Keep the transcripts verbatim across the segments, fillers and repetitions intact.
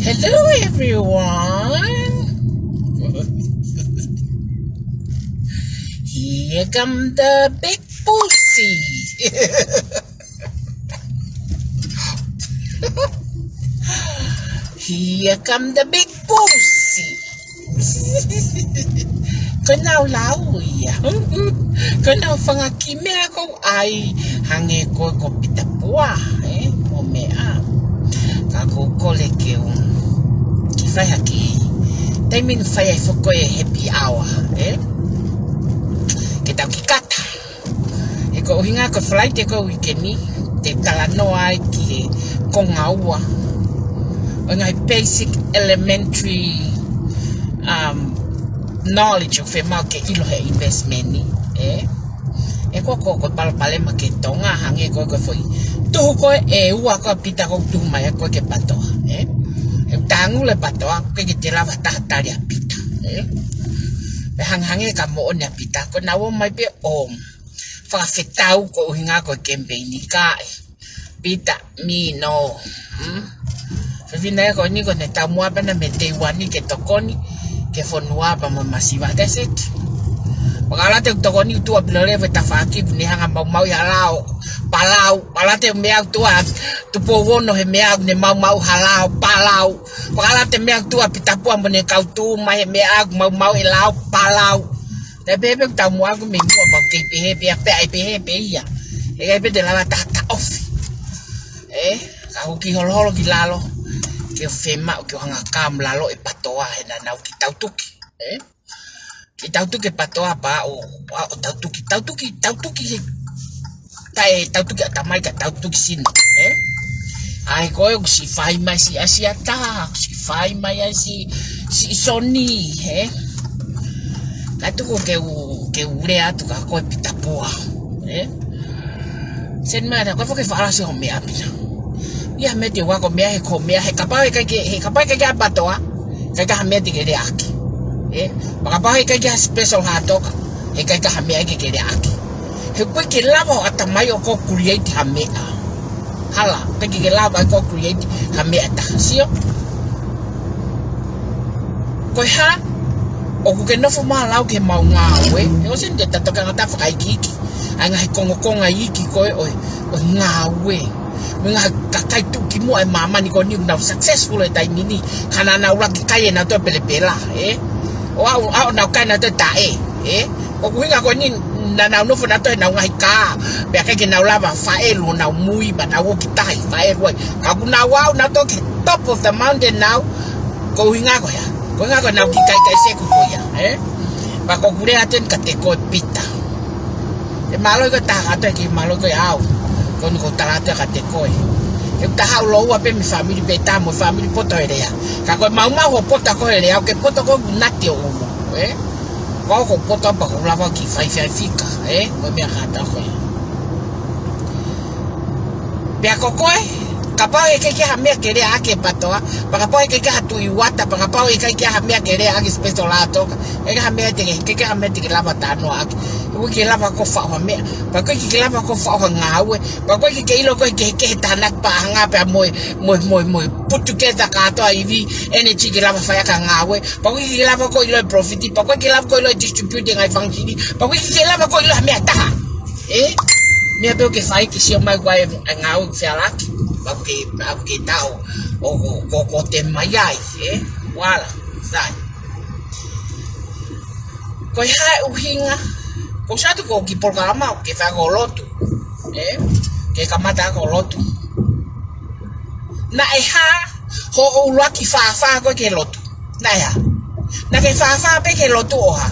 Hello, everyone. Here come the big pussy. Here come the big pussy. Ko ʻenau lau ia. Ko ʻenau fanga kiʻi meʻa ʻoku ʻai hangē ko e ko Pita Pua, ē, mo e meʻa. Ka ʻoku ou kole ke u kiʻi fai ha kiʻi taimi ni fai ai foki e happy hour, ē. Ke tau kiʻi kata. He ko e ʻuhinga ko e Falaite ko e uike ni, te u talanoa ai ki he konga ua ʻo e ngaahi basic elementary, um, knowledge ʻoku fiemaʻu ke ʻilo he investment ni, ē? He ko e, ko e, ko e palopalema ki Tonga, hangē ko e, ko e foʻi tuhu ko ē ʻe ua ko ē ʻa Pita ʻoku tuhu mai ko ē ki PTOA, ē? He ʻoku tangule PTOA, ʻoku ʻikai ke toe lava ha taha tali ʻa Pita, ē? Pea hangehangē ka moʻoni ʻa Pita, ko ʻenau ō mai pē ʻo fakafetau ko e ʻuhinga ko e kemipeini ka ʻi Pita Mino. Hmm? Fefine ko eni ko ʻene taumuʻa pē ena mei Taiuani ke tokoni ki he fonua pea mo e masiva. That's it. Pea ka ʻalu atu ʻo tokoni ʻi tuʻa Pilolevu he tafaʻaki, pea ne hanga ʻo maumauʻi ha lao, Palau. Pea ʻalu atu he meʻa ʻi tuʻa Tupou Ono he meʻa, ne maumauʻi ha lao, Palau. Pea ka ʻalu atu he meʻa ʻi tuʻa Pita Pua mo ʻene kau tū mai he meʻa, maumauʻi e lao, Palau. Pea pehē pē ʻeku taumuʻa ʻaku mei muʻa, pea ʻoku kei pehē pē ia, pea ʻe pehē pē ia. He ʻikai pē toe lava ha taha taʻofi. Ē, ka ʻoku kiʻi holoholo ki lalo, ke fiemaʻu ke u hanga ʻo kamu lalo e PTOA he naʻa nau kiʻi tautuki, ē? Kiʻi tautuki e PTOA pea ʻo, ʻo, ʻo tautuki, tautuki, tautuki he taʻe tautuki ʻatamai ka tautuki sino, ē? ʻAi ko ē ʻoku siʻi fai mai siʻi ʻasi ʻa taha, ʻoku siʻi fai mai ai siʻi, siʻi soni, ē? Ka tuku ke u, ke u lea atu ka ko e Pita Pua, ē? Seni mai ʻa taha, ko e foki faʻa lasi ho meʻa Pita. ʻIa meʻa te u ako meʻa he ko e meʻa, he kapau he ʻikai ke, he kapau he ʻikai ke ʻi ai PTOA, ʻikai ke ʻi ai ha meʻa te ke leaʻaki. Ē? Pea kapau he ʻikai ke ʻi ai ha special Haʻatoka, he ʻikai ke ʻi ai ha meʻa ke ke leaʻaki. He ʻoku ʻikai ke lava ho ʻatamai ʻo ko e create ha meʻa. Hala, ʻikai ke lava ʻe koe ʻo create ha meʻa ʻe taha, sio? Ko e hā, ʻoku ke nofo mai ʻo lau ki heʻemau ngāue, he ʻosi eni te ta toki ʻai ha ngata fakaikiiki ʻa e ngaahi kongokonga iiki ko ē ʻo e, ʻo e ngāue. Mo e ngaahi kakai tuʻukimuʻa ʻo e māmani ko eni ʻoku nau successful he taimi ni, ka naʻa nau ʻuluaki kai ʻenautolu e pelepela, ē? ʻO aʻu, aʻu ʻo nau kai ʻenautolu e taʻe, ē? Ko e ʻuhinga ko eni naʻa nau nofo ʻenautolu heʻenau ngaahi kā, pea ʻikai ke nau lava ʻo faʻelu honau mui, pea nau ō ki tahi ʻo faʻelu ai. Ka kuo nau aʻu ʻenautolu ki he top of the mountain now, ko e ʻuhinga ko ia. Ko e ʻuhinga ko ʻenau kiʻi kaikai seku ko ia, ē? Pea ko ʻeku lea atu eni kiate koe Pita. ʻE mālō ʻi he taha kātoa, ʻikai mālō ʻi he ʻaho. Ko eni ʻoku ou tala atu kiate koe. He ʻoku ta haʻu lōua pē mei he fāmili Pita mo e fāmili poto he lea. Ka ko e maumau hoʻo poto ko ē he lea, ʻoku ke poto ko ē ʻoku nati ho ʻulu, ē? Ko au ʻoku ou poto pea ʻoku ou lava ʻo kiʻi fai fai fika, ē? Ko e meʻa kātoa ko ē. Pea ko koe, kapau he ʻikai ke ʻi ai ha meʻa ke leaʻaki ʻe PTOA, pea kapau he ʻikai ke ʻi ai ha Tuʻi Uata, pea kapau he ʻikai ke ʻi ai ha meʻa ke leaʻaki special Haʻatoka, ʻikai ke ʻi ai ha meʻa te ke, ʻikai ke ʻi ai ha meʻa te ke lava ʻo talanoa ʻaki. He ʻoku ʻikai ke lava ʻe koe ʻo faʻu ha meʻa, pea ʻoku ʻikai ke lava ʻe koe ʻo faʻu ha ngāue, pea ʻoku ʻikai ke ke ʻilo ʻe koe e kehekehe ʻa e tānaki paʻanga pea mo e, mo e, mo e, mo e put together kātoa e ivi, energy ke lava ʻo fai ʻaki ha ngāue, pea ʻoku ʻikai ke lava ʻe koe ʻo ʻilo e profit, pea ʻoku ʻikai ke lava ʻe koe ʻo ʻilo e distribute e ngaahi function, pea ʻoku ʻikai ke lava ʻe koe ʻo ʻilo ha meʻa ʻe taha. Ē? Meʻa pē ʻoku ke fai ke sio mai ko e hā e ngāue ʻoku feʻiloaki. Pea ʻoku ke, pea ʻoku ke tau ʻo, ʻo, ʻo, ʻo tō mai ai, ē? Uala, sai. Ko e hā e ʻuhinga, ko e satu ko e kiʻi polokalama ʻoku ke fai ko e lotu, ē? Ke kamata ko e lotu. Naʻe hā hoʻo ʻuluaki fāfā ko ē ki he lotu? Naʻe hā? Naʻa ke fāfā pē ki he lotu ʻo hā?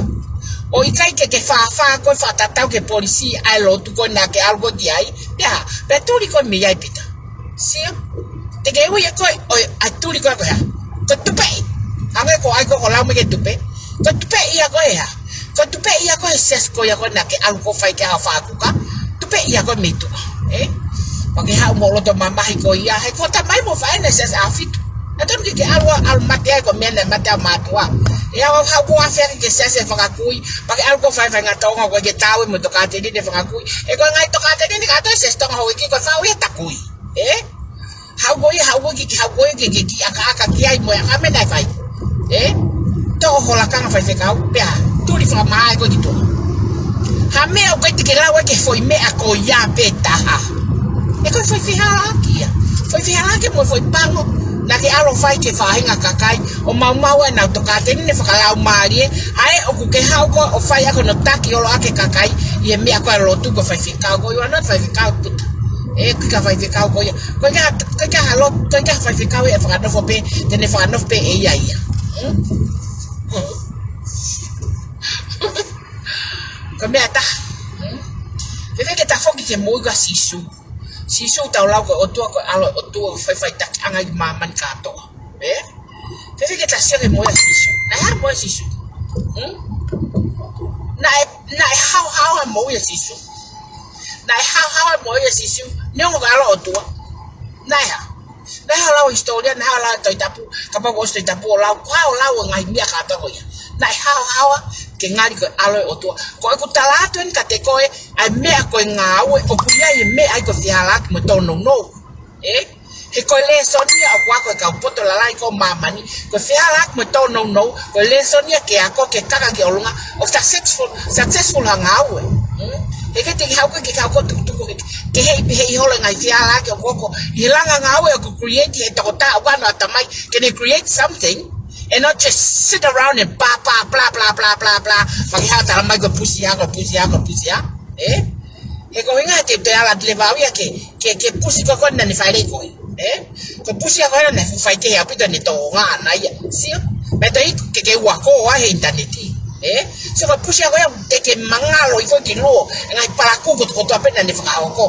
ʻOku ʻikai ke ke fāfā ko ē ʻo fakatatau ki he polisī ʻa e lotu ko ē naʻa ke ʻalu ko ē ki ai, pea hā? Pea tuli ko ē mei ai Pita. Sio? Te ke ui ʻe koe ʻo e, ʻa e tuli ko ē ko e hā? Ko e tupeʻi. Hangē ko ʻai ko ē ko e lau mai ki he tupe. Ko e tupeʻi ia ko ē hā? Ko e tupeʻi ia ko ē he siasi ko ia ko ē naʻa ke ʻalu ko ē ʻo fai ki ai hoʻo fakakuka. Tupeʻi ia ko ē mei tuʻa. Ē? Pea ke haʻu mo e loto mamahi ko ia. He ko e tamai mo e faʻē naʻe siasi ʻAhofitu. Naʻe tonu ke ke ʻalu, ʻalu mate ai ko e meʻa naʻe mate ai ho mātuʻa. ʻE haʻu, haʻu ko ē ʻo afe ʻaki e siasi e fakakui. Pea ke ʻalu ko ē ʻo fai e faʻahinga Tonga ko ē ke tau mo e tokāteline fakakui. He ko e ngaahi tokāteline kātoa e siasi Tonga houʻeiki ko e faʻu ia ʻe he takui. Ē? Haʻu ko ia, haʻu ko ke ke haʻu ko ē ke ke kiʻi ʻakaʻaka ki ai mo e ʻakaʻaka naʻe fai. Ē? Toʻo ho lakanga faifekau, pea tuli fakamāʻopoʻopo ki tuʻa. Ha meʻa ʻoku ʻikai te ke lau ki he foʻi meʻa ko ia pē taha. He ko e foʻi fehālaaki ia. Foʻi fehālaaki mo e foʻi pango naʻa ke ʻalu ʻo fai ki he faʻahinga kakai ʻo maumau ai ʻenau tokāteline fakalaumālie, ʻa ē ʻoku ke haʻu koe ʻo fai ʻaki hono taki holo ʻaki e kakai ʻi he meʻa ko e lotu ko e faifekau ko ia, not faifekau puta. Ē, ʻikai ko ha faifekau ko ia. Ko e ʻikai, ko e ʻikai ha lo-, ko e ʻikai ha faifekau ia ʻe fakanofo pē, te ne fakanofo pē ʻe ia ia. Hmm? Hmm. Ko e meʻa ʻe taha. Hmm? Fēfē ke ta foki ki he moʻui ʻa Sīsū? Sīsū tau lau ko e ʻOtua, ko e ʻAlo ʻo e ʻOtua, faʻifaʻitakiʻanga ʻi māmani kātoa. Ē? Fēfē ke ta sio ki he moʻui ʻa Sīsū? Naʻe hā e moʻui ʻa Sīsū? Hmm? Naʻe, naʻe haohaoa e moʻui ʻa Sīsū? Naʻe haohaoa e moʻui ʻa Sīsū neongo ko e ʻAlo ʻo e ʻOtua? Naʻe hā? Naʻe hā e lau hisitōlia, naʻe hā e lau Tohi Tapu, kapau ko e ʻosi Tohi Tapu ʻo lau, ko e hā e lau e ngaahi meʻa kātoa ko ia? Naʻe haohaoa ke ngali ko e ʻAlo ʻo e ʻOtua. Ko ʻeku tala atu eni kiate koe, ʻa e meʻa ko e ngāue, ʻoku ʻi ai e meʻa ʻa ia ko e fehālaaki mo e tōnounou. Ē? He ko e lēsoni ia ʻoku ako ʻe he kau poto lalahi ko ē ʻo māmani, ko e fehālaaki mo e tōnounou, ko e lēsoni ia ke ako ke kaka ki ʻolunga ʻo successful, successful ha ngāue. Hmm? He ʻikai te ke haʻu koe ke ke haʻu koe ʻo tukutuku ke, ke heiʻi pē heiʻi holo e ngaahi fehālaaki ʻoku hoko ʻi he langa ngāue ʻoku create ʻe he tokotaha ʻoku ʻi ai hono ʻatamai ke ne create something and not just sit around and blah, blah, blah. Pea ke haʻu ʻo talamai ko e pusi hā, ko e pusi hā, ko e pusi hā. Ē? He ko e ʻuhinga he te te ala te leva au ia ke, ke, ke pusi ko ē ko ē naʻa ne fai lelei ko ē. Ē? Ko e pusi ʻa ko ē naʻa ne fai kehe ʻaupito ʻene tōʻonga ʻana ia. Sio? Pea te ʻi ke ke ua ko ā he ʻinitaneti. Ē? Sio ko e pusi ʻa ko ē ia te ke mangalo ʻi ko ē ki luo. E ngaahi palakū kotoa pē naʻa ne fakahoko.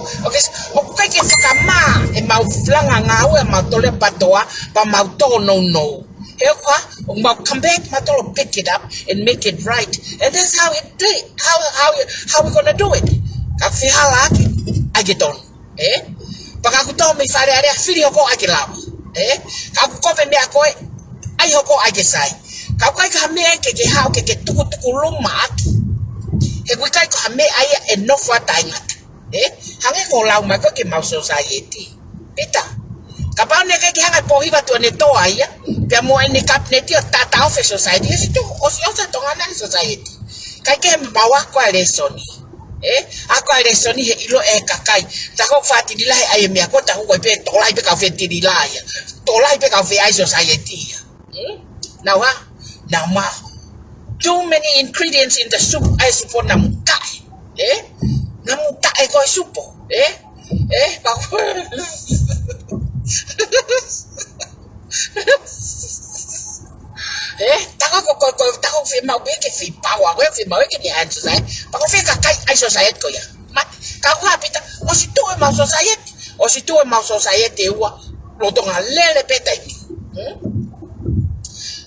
ʻOku ʻikai ke fakamā ʻemau langa ngāue, ʻemau tole patoa, pea mau tōnounou. He ko e hā, ʻoku mau come back, mau tolo pick it up and make it right. And that's how it do it. How, how, how we gonna do it? Ka fehālaaki, ʻai ke tonu. Ē? Pea ka ʻoku tō mei Fale Alea, fili hoko ʻai ke lava. Ē? Ka ʻoku kovi e meʻa ko ē, ʻai hoko ʻai ke sai. Ka ʻoku ʻikai ko ha meʻa ke ke haʻu ke ke tukutuku luma atu. He ʻoku ʻikai ko ha meʻa ia ʻe nofo ʻo taʻengata. Ē? Hangē ko e lau mai ko ē ki heʻemau society. Pita. Kapau naʻe ʻikai ke hanga ʻe Pōhiva Tuʻanetoa ia, pea mo ʻene kapineti ʻo tata off e society, ʻosi tuʻu, ʻosi ʻosi ʻa Tonga na he society. Kae kehe, mau ako ʻa e lēsoni. Ē? Ako ʻa e lēsoni he ʻilo ʻe he kakai. Ta ko e fāmili lahi ʻa e meʻa ko ē, ta ko e pē tokolahi pē kau fāmili lahi ia. Tokolahi pē kau fē ʻa e society ia. Hmm? Nau hā? Nau maʻu too many ingredients in the soup, ʻa e supo namu taʻe. Ē? Namu taʻe ko e supo. Ē? Ē? Pea ko ē, ta ko e, ko e, ko e, ta ko e fiemaʻu pē ke fiemaʻu, ʻa ko e fiemaʻu ke ne ʻai e society. Pea ko fē kakai ʻa e society ko ia? Mate, ka ʻoku hā Pita, ʻosi tuʻu ʻemau society. ʻOsi tuʻu ʻemau society ʻe ua, lolotonga lele pē taimi. Hmm?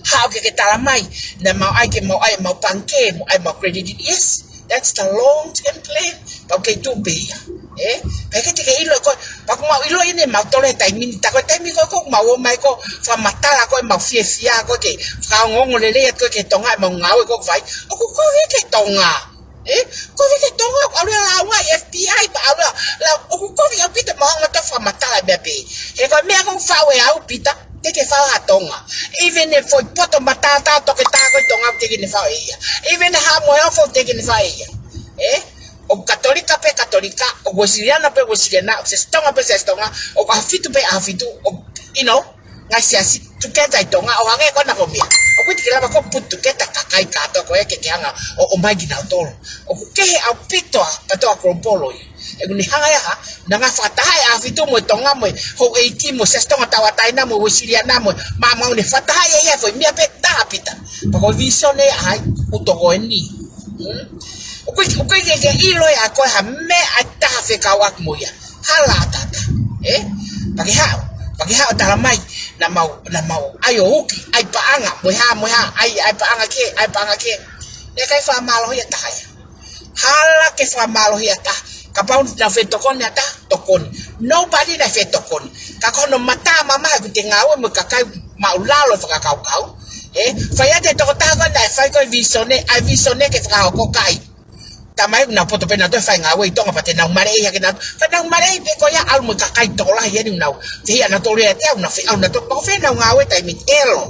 Haʻu ke ke talamai, naʻa mau ʻai ke mau ʻai ʻemau pangikē, mau ʻai ʻemau credit. Yes, that's the long term plan. Pea ʻoku kei tuʻu pē ia. Ē? Pea ʻikai te ke ʻilo ko ē, pea ʻoku mau ʻilo ʻeni ʻemau tolo he taimi ni, ta ko e taimi ko ē ʻoku mau ō mai ko ē, fakamatala ko ē ʻemau fiefia ko ē ke fakaongoongo lelei atu ko ē ki he Tonga ʻemau ngāue ko ē ʻoku fai. ʻOku kovi ki he Tonga. Ē? Kovi ki he Tonga, ʻoku ʻalu ʻa e launga F B I, pea ʻalu ʻa e lau, ʻoku kovi ʻaupito ʻemau hanga ʻo fakamatala e meʻa pē. He ko e meʻa ʻoku faʻu ʻe au Pita, teʻeki ke faʻu ʻe ha Tonga. Even e foʻi poto matātā toketā ko ē ʻi Tonga, teʻeki ke ne faʻu ʻe ia. Even e Haʻa Moheofo, teʻeki ke ne faʻu ʻe ia. Ē? ʻOku Katolika pē Katolika, ʻoku Uēsiliana pē Uēsiliana, ʻoku Siasi Tonga pē Siasi Tonga, ʻoku ʻAhofitu pē ʻAhofitu, ʻoku, you know, ngaahi siasi together ʻi Tonga, ʻo hangē ko ena ko e meʻa. ʻOku ʻikai te ke lava ko ē ʻo put together e kakai kātoa ko ē ke ke hanga ʻo, ʻomai kinautolu. ʻOku kehe ʻaupito ʻa e kātoa kolopolo ia. ʻOku ne hanga ia ha, naʻa ne fakatahaʻi ʻAhofitu mo e Tonga mo e houʻeiki mo e Siasi Tonga Tauʻatāina mo e Uēsiliana mo e maʻamaʻa, ne fakatahaʻi ia he foʻi meʻa pē taha Pita. Pea ko e visone ia ʻa e ʻuto ko eni. Hmm? ʻOku ʻikai, ʻoku ʻikai ke ke ʻilo ia ʻe koe ha meʻa ʻe taha fekauʻaki mo ia. Hala ʻatā. Ē? Pea ke haʻu. Pea ke haʻu ʻo talamai, naʻa mau, naʻa mau ʻai ʻo uki, ʻai paʻanga, mo e hā, mo e hā, ʻai, ʻai paʻanga kehe, ʻai paʻanga kehe. Naʻe ʻikai fakamālohi ʻe ha taha ia. Hala ke fakamālohi ʻe ha taha. Kapau naʻe fetokoni ʻe ha taha, tokoni. Nobody naʻe fetokoni. Ka ko hono mata mamahi ʻoku te ngāue mo e kakai māʻulalo e fakakaukau. Ē? Fai atu e tokotaha ko ē naʻe fai ko ē e visone, ʻai e visone ke fakahoko, kai. Tamai ʻoku nau poto pē nautolu ʻo fai ngāue ʻi Tonga pea te nau maleʻi hake nautolu. Pea nau maleʻi pē ko ia ʻalu mo e kakai tokolahi eni ʻoku nau fehiʻa nautolu ia te au, nau feʻao nautolu. Pea ko fē ʻenau ngāue taimi ni? ʻElo.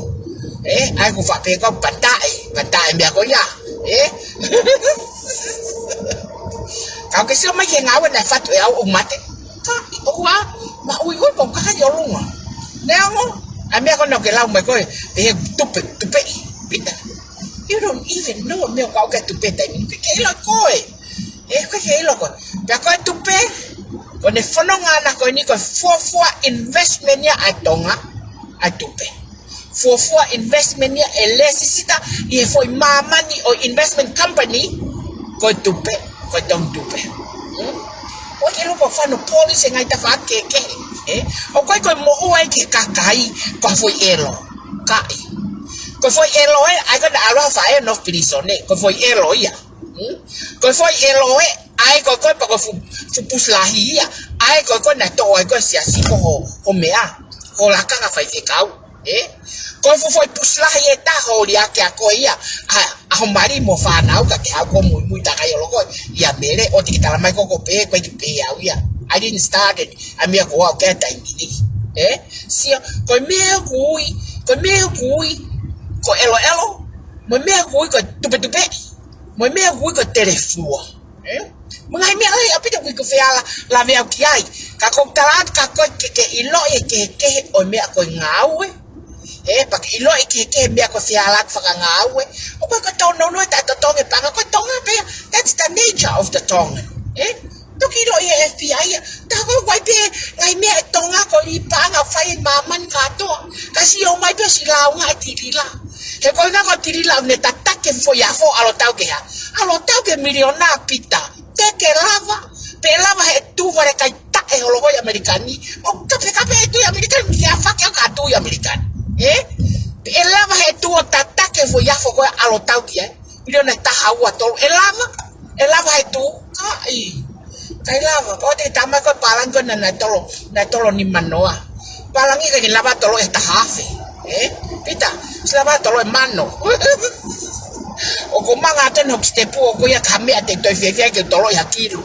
Ē, ʻa ia ʻoku faʻa pehē ko au, pantaʻi, pantaʻi meʻa ko ia. Ē? Ka ʻoku ke sio mai ki he ngāue naʻe fatu ʻe au ʻo mate. Ka, ʻoua, maʻuiʻui pau kaka ki ʻolunga. Neongo, ʻa e meʻa ko ena ʻoku ke lau mai ko ē, pehē tupe, tupeʻi, Pita. You don't even know meʻa ʻoku ke tupe taimi ni, ʻoku ke ʻilo koe. Ē, ʻoku ke ʻilo koe. Pea ko e tupe, ko ʻene fononga ʻana ko eni ko e fuofua investment ia ʻa Tonga, ʻa e tupe. Fuofua investment ia ʻe lēsisita ʻi he foʻi māmani ʻo e investment company, ko e tupe, ko e tong tupe. Hmm? ʻOku ke lupa fano polisi e ngaahi tafaʻaki kehekehe, ē? ʻOku ʻikai ko e moʻua ia ki he kakai, ko e foʻi ʻelo. Kaʻi. Ko e foʻi ʻelo ē, ʻa ia ko ē naʻe ʻalu ai e faʻē ʻo nofo pilīsone, ko e foʻi ʻelo ia. Hmm? Ko e foʻi ʻelo ē, ʻa ia ko ē ko ē pea ko e fuʻu, fuʻu pusi lahi ia. ʻA ia ko ē ko ē naʻe toʻo ai ko ē siasi ko ho, ho meʻa, ho lakanga faifekau. Ē? Ko e fuʻu foʻi pusi lahi ʻe taha ʻo liʻaki ʻa koe ia. ʻA, ʻa ho mali mo e fānau ka ke haʻu ʻo muimui takai ʻo loko ia mele, ʻoua te ke tala mai ko ē ʻoku ou pehē, ʻoku ʻikai ke pehē au ia. I didn't start it. ʻA e meʻa ko au ki he taimi ni. Ē? Sio, ko e meʻa ʻoku ui, ko e meʻa ʻoku ui ko e ʻeloʻelo, mo e meʻa ʻoku ui ko e tupetupeʻi, mo e meʻa ʻoku ui ko e telefua. Ē? Mo e ngaahi meʻa lahi ʻaupito ʻoku ʻikai ke u fie lave au ki ai. Ka ʻoku ou tala atu kia koe ke ke ʻiloʻi e kehekehe ʻo e meʻa ko e ngāue. Ē, pea ke ʻiloʻi e kehekehe e meʻa ko e fehālaaki fakangāue. ʻOku ʻikai ko e tōnounou ʻa e taʻetotongi e paʻanga, ko e Tonga pē ia. That's the nature of the Tongan. Ē? Toki ʻiloʻi ʻe he F B I ia. Tā ko ē ʻoku ʻi ai pē ngaahi meʻa ʻi Tonga ko e paʻanga ʻoku fai ʻe he māmani kātoa. Ka sio mai pē ʻosi lāunga e tilila. He ko e ʻuhinga ko e tilila ʻoku ne tataki e foʻi afo, ʻalu ʻo tau ki he hā? ʻAlu ʻo tau ki he miliona, Pita. Te ke lava, pe ʻe lava ʻe he tuʻu vale kai taʻe holo ko ē ʻi ʻAmelika ni. ʻO kapekape ʻe he tuʻi ʻAmelika ni, ke afaki au ka tuʻi ʻAmelika ni. Ē? Pe ʻe lava ʻe he tuʻi ʻo tataki e foʻi afo ko ē ʻalu ʻo tau ki ai. Miliona ʻe taha, ua, tolu, ʻe lava, ʻe lava ʻe he tuʻi, kaʻi. ʻIkai lava, pau te ke tala mai ko e pālangi ko ē naʻe tolo, naʻe tolo nima noa. Pālangi ʻikai ke lava tolo ʻe taha afe. Ē? Pita, ʻosi lava tolo ʻe mano. ʻOku ou manga atu eni hoku sitepu ʻoku ʻikai ha meʻa te u toe fiefia ke u tolo ʻi ha kilu.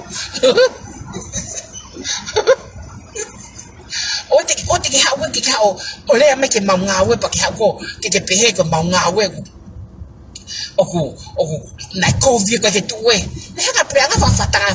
ʻOua te, ʻoua te ke haʻu, ke ke haʻu ʻo lea mai ki heʻemau ngāue pea ke haʻu ko ē ke ke pehē ko ʻemau ngāue ʻoku, ʻoku, ʻoku, naʻe kovi ko ē ke tuʻu ē. Naʻe hanga ʻe he puleʻanga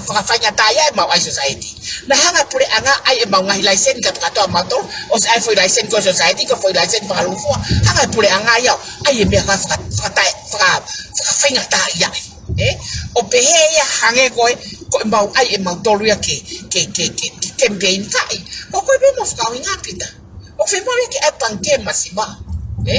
fakafaingataʻaʻia ʻemau ʻai society. Naʻe hanga ʻe he puleʻanga ʻai ʻemau ngaahi laiseni kātoa mautolu, ʻosi ʻai e foʻi laiseni ko e society, ko e foʻi laiseni fakalūkufua. Hanga ʻe he puleʻanga ia ʻo ʻai e meʻa faka-, fakataʻe-, faka-, fakafaingataʻaʻia. Ē? ʻO pehē ia hangē ko ē, ko ʻemau ʻai ʻemautolu ia ke, ke, ke, ke, ke campaign, kaʻi. Ko koe pē mo e fakaʻuhinga, Pita. ʻOku fiemaʻu ia ke ʻai e pangikē masiva. Ē?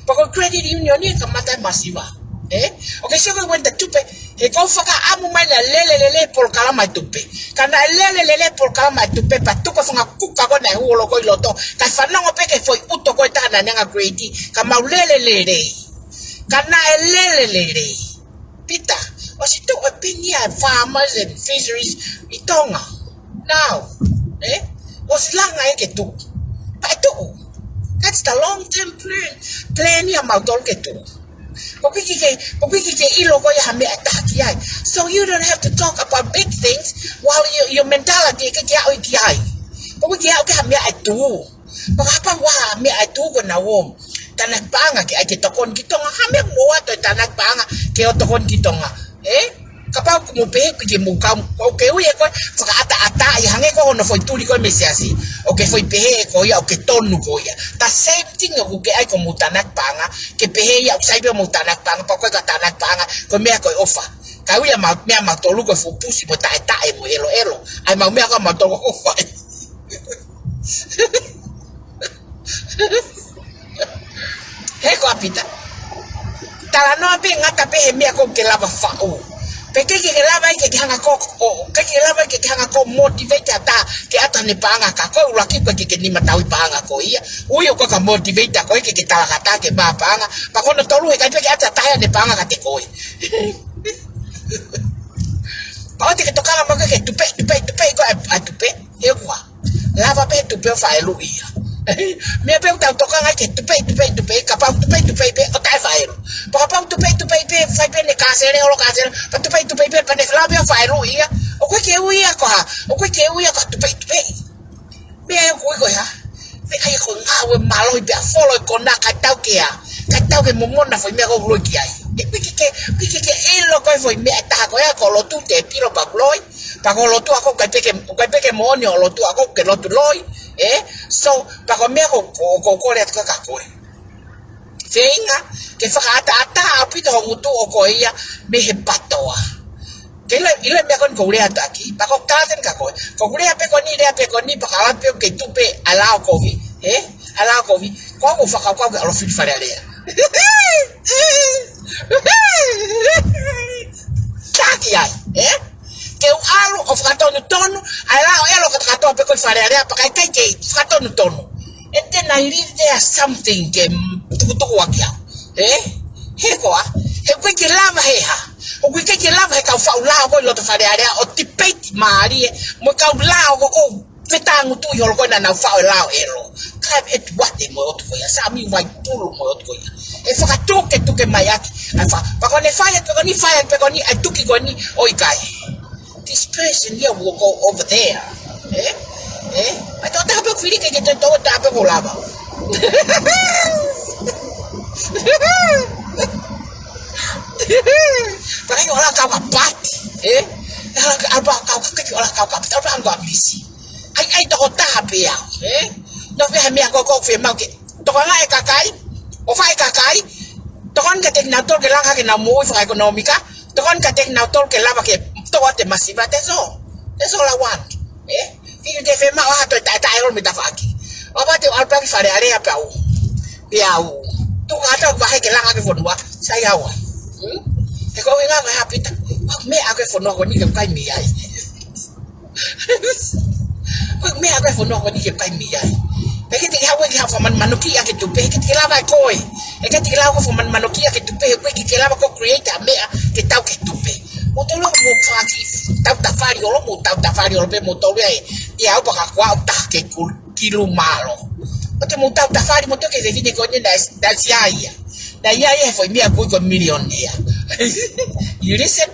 Pea ko e credit union ia ʻe kamata ʻi he masiva. Ē? ʻOku ke sio ko ē Wenta Tupe, he ʻoku ou fakaʻamu mai naʻe lele lelei e polokalama e tupe. Ka naʻe lele lelei e polokalama e tupe, pea tuku e fanga kuka ko ē naʻe hū holo ko ē ʻi loto, kae fanongo pē ki he foʻi ʻuto ko ē ʻe taha naʻa ne hanga ʻo create, ka mau lele lelei. Ka naʻe lele lelei. Pita, ʻosi tuʻu e pini ʻa e farmers and fisheries ʻi Tonga. Now, ē? ʻOsi langa ia ke tuʻu. Pea ʻe tuʻu. That's the long term plan. Plan ia ʻamautolu ke tuʻu. ʻOku ʻikai ke, ʻoku ʻikai ke ʻilo koe ia ha meʻa ʻe taha ki ai. So you don't have to talk about big things while your, your mentality ʻoku ʻikai ke aʻu ki ai. ʻOku ʻikai ke aʻu ki ha meʻa ʻe tuʻu. Pea kapau ʻoku ʻi ai ha meʻa ʻe tuʻu ko ʻenau ō tānaki paʻanga ke ʻai ke tokoni ki Tonga, ha meʻa mo ʻoatu e tānaki paʻanga ke ō tokoni ki Tonga. Ē? Kapau ʻoku mou pehē ʻoku ʻikai ke mou kau, ʻoku ke ui ē ko e fakaʻataʻatā ia hangē ko hono foʻi tuli ko ē mei he siasi. ʻOku ke foʻi pehē ē ko ia, ʻoku ke tonu ko ia. The same thing ʻoku ke ʻai ko hoʻomou tānaki paʻanga, ke pehē ia ʻoku sai pē hoʻomou tānaki paʻanga, pea ko e ka tānaki paʻanga, ko e meʻa ko e ʻofa. Ka ui ʻa mau, meʻa ʻamautolu ko e fuʻu pusi mo e taʻetaʻe mo e ʻeloʻelo. ʻAi ʻemau meʻa ko ē ʻamautolu ko e ʻofa. He ko ā Pita. Talanoa pē ngata pē he meʻa ʻoku ke lava faʻu. Pea ʻikai ke ke lava ia ke ke hanga ʻo, ʻikai ke ke lava ia ke ke hanga ʻo motivate ha taha ke ʻata haʻane paʻanga ka ko e ʻuluaki ʻoku ʻikai ke ke nima tauhi paʻanga koe ia. Ui ʻoku ʻikai ke motivate koe ke ke talangata ke maʻu paʻanga. Pea ko hono tolu he ʻikai pē ke ʻata ha taha ia haʻane paʻanga kiate koe. Pea ʻoua te ke tokanga mai ke tupe, tupe, tupe, ko e, ʻa e tupe. He ʻoku ʻa. Lava pē tupe ʻo fai luʻi ia. Meʻa pē ʻoku tau tokanga ki he tupeʻi, tupeʻi, tupeʻi, kapau tupeʻi, tupeʻi pē ʻo taʻe faʻelu. Pea kapau tupeʻi, tupeʻi pē, fai pē ʻene kāsele, holo kāsele, pea tupeʻi, tupeʻi pē, pea ne fai pē ʻo faʻelu ia. ʻOku ʻikai ke ui ia ko ha, ʻoku ʻikai ke ui ia ko ha tupeʻi, tupeʻi. Meʻa ʻoku ui ko e hā? Meʻa ia ko e ngāue mālohi pea folo e konā kae tau ke ʻā. Kae tau ke momona foʻi meʻa ʻoku loi ki ai. ʻE, ʻoku ʻikai ke, ʻoku ʻikai ke ʻilo ko e foʻi meʻa ʻe taha ko ia ko e lotu te pilo pea ʻoku loi. Pea ko e lotu ʻaʻaku ʻoku ʻikai pē ke, ʻoku ʻikai pē ke moʻoni ʻa e lotu ʻaʻaku ke lotu loi. ʻE? So, pea ko e meʻa ko, ko, ko, ko e lea atu ko ē kia koe. Feinga ke fakaʻataʻatā ʻaupito ho ngutu ʻo koe ia mei he patoa. Ke ʻilo, ʻilo e meʻa ko eni ʻoku ou lea atu ʻaki. Pea ʻoku ou tala atu kia koe. ʻOku ou lea pē ko eni, lea pē ko eni, pea ka ʻalu pē ʻo ke tupe ʻa e lao kovi. ʻE? ʻA e lao kovi. Ko au ʻoku ou fakakaukau ke ʻalu ʻo fili Fale Alea. Taki ai, ʻe? Ke u ʻalu ʻo fakatonutonu ʻa e lao ʻelo kātoa pē ko ē ʻi Fale Alea, pea ʻikai ke fakatonutonu. And then I leave there something ke tukutuku ʻaki au. ʻE? He ko e hā? He ʻoku ʻikai ke lava he hā? ʻOku ʻikai ke lava he kau faʻu lao ko ē ʻi loto Fale Alea ʻo debate mālie mo e kau lao ko ē ʻoku fetāngutuʻi holo ko ē naʻa nau faʻu e lao ʻelo. Clive ʻEtuate mo e ʻotu ko ia, Sami Vaipulu mo e ʻotu ko ia. ʻE fakatuketuke mai ʻaki. ʻAi fa, pea ko ʻene fai atu pē ko eni, fai atu pē ko eni, ʻai tuki ko eni, ʻo ʻikai. This person here will go over there. ʻE? ʻE? ʻAi tō taha pē ʻoku fili ke ke tō taha pē ʻoku lava. Pea ʻikai ʻola kau ka pati. ʻE? ʻAlu pē kau ka, ʻikai ʻola kau ka pati. ʻAlu pē kau ka pisi. ʻAi, ʻai toko taha pē au. ʻE? Nofo pē he meʻa ko ē ʻoku fiemaʻu ke tokanga e kakai, ʻo fai e kakai, tokoni kiate kinautolu ke langa ke nau moʻui fakaʻekonōmika, tokoni kiate kinautolu ke lava ke toʻo atu e masiva, that's all. That's all I want. ʻE? ʻIkai te u fiemaʻu ha toe taʻetaʻe holo mei tafaʻaki. ʻOua te u ʻalu pē ki Fale Alea pē au. Pē au. Tuku atu au vahe ke langa ʻaki e fonua. Sai au ai. Hmm? He ko e ʻuhinga ko e hā Pita? Ko e meʻa ʻaki e fonua ko eni ke u kai mei ai. Ko e meʻa ko e fonua ko eni ke kai mei ai. Pea ʻikai te ke haʻu ke haʻu ʻo fakamanumanu ki ai ke tupe, ʻikai te ke lava ʻe koe. ʻIkai te ke lava ʻo fakamanumanu ki ai ke tupe, he ʻoku ʻikai ke lava ʻo create ʻa e meʻa ke tau ke tupe. Mou tolu mou faki tau tafali ʻolo, mou tau tafali ʻolo pē mou tolu ai. ʻE au pea ka kuo u taha ke ku-, kilu mālō. ʻOua te mou tau tafali mou tolu ke fefine ko eni naʻe, naʻe ʻosi ʻi ai ia. Naʻe ʻi ai ia he foʻi meʻa ʻoku ui ko e millionaire. You listen?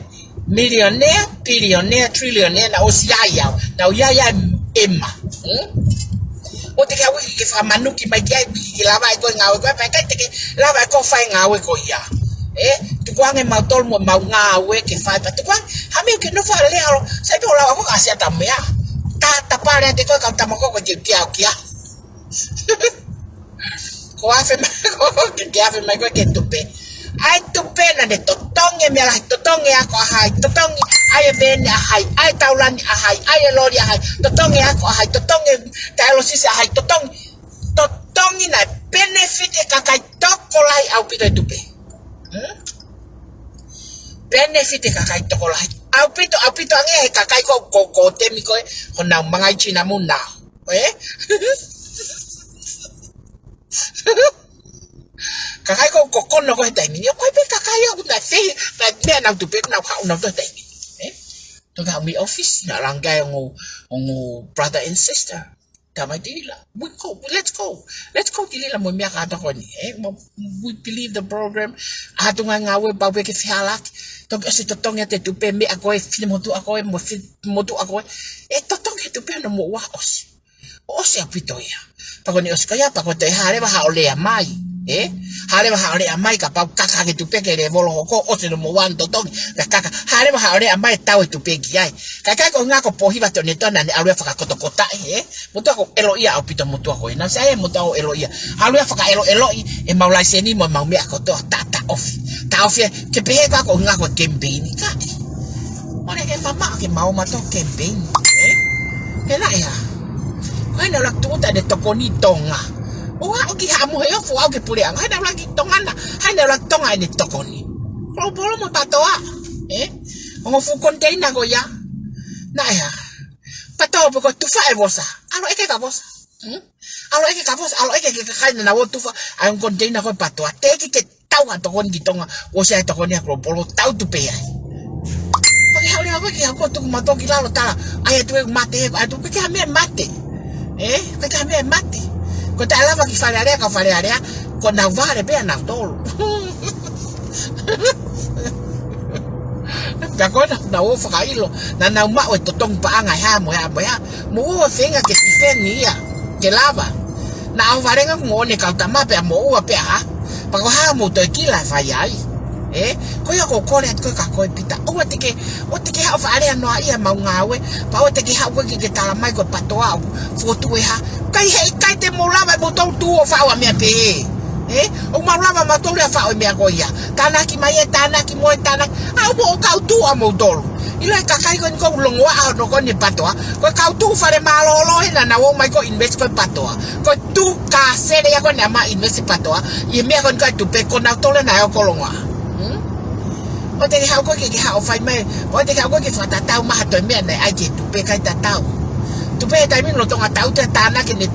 Millionaire, billionaire, trillionaire, naʻe ʻosi ʻi ai au. Naʻe ʻi ai au ʻe Emma. Hmm? ʻOua te ke haʻu ke fakamanumanu mai ki ai, ke lava ʻe koe ngāue ko ē, pea ʻikai te ke lava ʻe koe fai ngāue ko ia. ʻE, tukuange mautolu mo ʻemau ngāue ke fai, pea tukuange, ha meʻa ke nofo ʻo lea ʻolo, sai pē ʻo lau ʻa koe ka ʻasi ʻa e tau meʻa. Ta, ta pale ʻa te koe kau tama ko ē ke, ke au kia. Ko e afe mai, ko e ke afe mai ko ē ke tupe. ʻAi tupe naʻa ne totongi e meʻa lahi, totongi e ako ʻa hai, totongi ʻa e veni ʻa hai, ʻa e taulani ʻa hai, ʻa e loli ʻa hai, totongi e ako ʻa hai, totongi e taelosisi ʻa hai, totongi, totongi naʻe benefit e kakai tokolahi ʻaupito e tupe. Hmm? Benefit e kakai tokolahi. ʻAupito, ʻaupito ange he kakai ko, ko, ko temi ko ē, ko nau mangai Sina mo nau. ʻE? Kakai ko, ko kono ko ē he taimi ni, ʻoku ʻi ai pē kakai ʻoku nau fei, nau meʻa nau tupe, nau haʻu nau to taimi. ʻE? Tō nau mei office, nau langa ai ongo, ongo brother and sister. Tamai Tilila. We go, let's go. Let's go Tilila mo e meʻa kātoa ko eni. ʻE? Mo, we believe the program. ʻA e tuʻunga ngāue pau pē ke fehālaaki. Toki ʻosi totongi ʻa e tupe meʻa ko ē, fili motuʻa ko ē, mo fili motuʻa ko ē. ʻE totongi e tupe ʻa hono moʻua ʻosi. ʻOsi ʻaupito ia. Pea ko eni ʻosi ko ia, pea ko e toe hā leva haʻo lea mai. ʻE? Hā leva haʻo lea mai, kapau kaka ke tupe ke lēvolo hoko, ʻosi hono moʻua hono totongi. Ka kaka, hā leva haʻo lea mai, tau e tupe ki ai. Ka ʻikai ko e ʻuhinga ko Pōhiva Tonetona ne ʻalu ia ʻo fakakotokotaʻi, ʻe? Motuʻa ʻoku ou ʻeloʻia ʻaupito motuʻa ko ē. Naʻa ku saiʻia motuʻa ʻoku ou ʻeloʻia. ʻAlu ia ʻo fakaʻeloʻeloʻi ʻemau laiseni mo ʻemau meʻa kotoa, ta, taʻofi. Taʻofi ē, ke pehē ka ko e ʻuhinga ko e campaign. Ka ʻi. ʻOku ʻikai ke mamaʻo ke mau mato campaign, ʻe? He naʻe hā? Ko hai naʻe ʻuluaki tūʻuta ʻene tokoni ʻi Tonga. ʻO aʻu ki Haʻa Moheofo, aʻu ki he puleʻanga. Hai naʻe ʻuluaki Tonga na, hai naʻe ʻuluaki Tonga ʻene tokoni. Kolopolo mo Patoa, ʻe? Ongo fuʻu koniteina ko ia. Naʻe hā? Patoa pē ko e tufa e vosa. ʻAlu ʻeke ka vosa. Hmm? ʻAlu ʻeke ka vosa, ʻalu ʻeke ki he kakai naʻa nau ō ʻo tufa ʻa e ongo koniteina ko ē Patoa. Teʻeki ke tau ha tokoni ki Tonga, ʻosi ʻa e tokoni ʻa Kolopolo, tau tupe ai. Ko e haʻu leva ko ē ke haʻu ʻo tuku mautolu ki lalo tala, ʻai atu e mate, ʻai atu, ʻikai ke ha meʻa mate. ʻE? ʻIkai ke ha meʻa mate. Ko e taʻe lava ki Fale Alea, ka Fale Alea, ko ʻenau vale pē ʻanautolu. Pea ko ena naʻa nau ō fakaʻilo, naʻa nau maʻu e totongi paʻanga ʻe hā mo e hā mo e hā. Mou ō feinga ke tifeni ia, ke lava. Naʻa ʻohovale ange mo ʻene kau tama pea mo ua pea hā. Pea ko e hā mou toe kila e fai ai. Ē? Ko ia ʻoku ou kole atu ko ē kia koe Pita. ʻOua te ke, ʻoua te ke haʻu ʻo faʻa lea noaʻia ʻemau ngāue. Pea ʻoua te ke haʻu koe ke ke tala mai ko e PATOA ʻoku fokotuʻu e hā. ʻIkai he, ʻikai te mou lava ʻe moutolu tuʻu ʻo faʻu ha meʻa pehē. Ē? ʻOku mau lava mautolu ia ʻo faʻu e meʻa ko ia. Tānaki mai ē, tānaki mo ē, tānaki. ʻA, ʻoku mou kau tuʻu ʻa moutolu. ʻIlo e kakai ko eni ʻoku longoaʻa hono ko eni e PATOA. Ko e kau tuʻu fale mālōlō he naʻa nau ō mai ko e invest ko ē PATOA. Ko e tuʻu kasele ia ko eni ʻa ʻemau invest PATOA. ʻI he meʻa ko eni ko e tupe ko nautolu naʻe ō ko longoaʻa. Hmm? ʻOua te ke haʻu koe ke, ke haʻu ʻo fai mai. ʻOua te ke haʻu koe ke fakatatau mai ha toe meʻa naʻe ʻai ki he tupe, ʻikai tatau. Tupe he taimi ni lolotonga taʻu te tānaki ʻene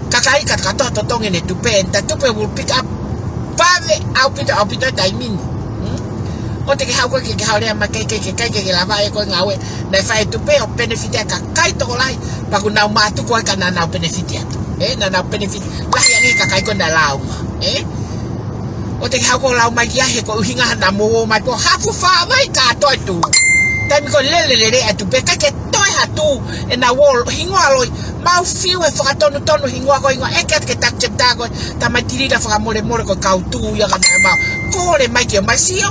kakai ka kātoa totongi ʻene tupe, and the tupe will pick up. Vave ʻaupito, ʻaupito he taimi ni. Hmm? ʻOua te ke haʻu koe ke, ke haʻu lea mai ke, ke, ke, ke, ke, ke lava ʻe koe ngāue. Naʻe fai e tupe ʻo benefit e kakai tokolahi. Pea kuo nau mātuku ai ka naʻa nau benefit atu. Ē, naʻa nau benefit. Lahi ange kakai ko ē naʻe lau mai. Ē? ʻOua te ke haʻu koe ʻo lau mai ki ai he ko e ʻuhinga naʻa mou ō mai pē ʻo hafu fā mai kātoa e tuʻu. Taimi ko ē lele lele e tupe, ʻikai ke toe ha tuʻu ʻenau ō hingoa loi. Mau fiu he fakatonutonu hingoa ko e hingoa ʻeke atu ke taki chapter ko e tamaiti lila fakamolemole ko e kau tuʻu ia ka naʻe mau. Kole mai ke ō mai sio.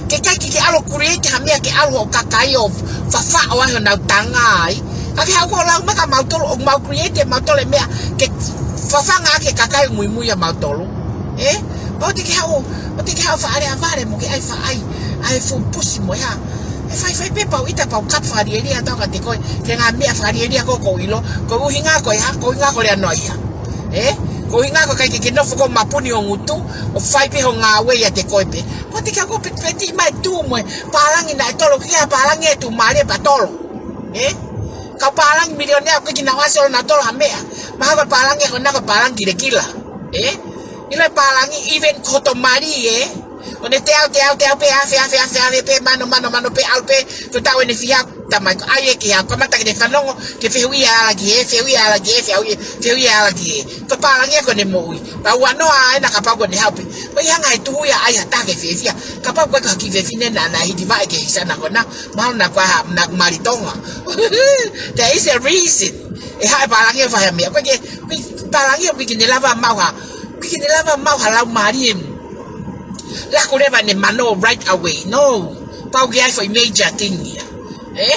Ke ʻikai ke ke ʻalu ʻo create ha meʻa ke ʻalu hoʻo kakai ʻo fafaʻo ai honau tanga ai. Ka ke haʻu koe ʻo lau mai kia mautolu, ʻoku mau create ʻe mautolu e meʻa ke fafanga ʻaki e kakai ʻoku muimui ʻia mautolu. Ē? Pea ʻoua te ke haʻu, ʻoua te ke haʻu ʻo faʻa lea vale mo ke ʻai faʻa ʻai, ʻai fuʻu pusi mo e hā. ʻE faifai pē pea u ʻita pea u kapu fakalielia atu au kiate koe, ki he ngaahi meʻa fakalielia ko ē ʻoku ou ʻilo, ko e ʻuhinga ko e hā, ko e ʻuhinga ko e lea noaʻia. Ē? Ko e ʻuhinga ko e ʻikai ke ke nofo koe ʻo mapuni ho ngutu, ʻo fai pē hoʻo ngāue ʻiate koe pē. Pea ʻoua te ke haʻu koe ʻo petipeti mai tuʻu mo e pālangi naʻe tolo, ki ha pālangi ʻe tuʻumālie pea tolo. Ē? Kau pālangi milionea ʻoku ʻikai ke nau ʻasi ʻo nau tolo ha meʻa. Mahalo ko e pālangi ko ena ko e pālangi kilekila. Ē? ʻIlo e pālangi even ko hoto mali, ē? ʻO ne teau, teau, teau pē, afe, afe, afe, afe pē, mano, mano, mano pē, ʻalu pē, ko e taʻu ʻe fiha, talamai ko e ʻai ē ki ai, kamata ke ne fanongo, ke fehuʻia ʻe ala ki hē, fehuʻia ʻe ala ki hē, fehuʻia, fehuʻia ʻe ala ki hē. Ko e pālangi ia ko ʻene moʻui. Pea ʻoua noa ʻaʻana kapau ko ʻene haʻu pē. Ko e ʻuhinga e tuʻu ia ʻai ha taha ke fiefia. Kapau ko e kiʻi fefine naʻa, naʻe hiki vaʻe ki he siana ko ena. Mahalo naʻa ku ʻai ha, naʻa ku mali Tonga. There is a reason. ʻE haʻu e pālangi ʻo fai ha meʻa. ʻOku ʻikai ke, pālangi ʻoku ʻikai ke ne lava maʻu ha. ʻOku ʻikai ke ne lava maʻu ha laumālie. Laku leva ʻene mano right away. No. Pau ke ʻai foʻi major thing ia. Ē?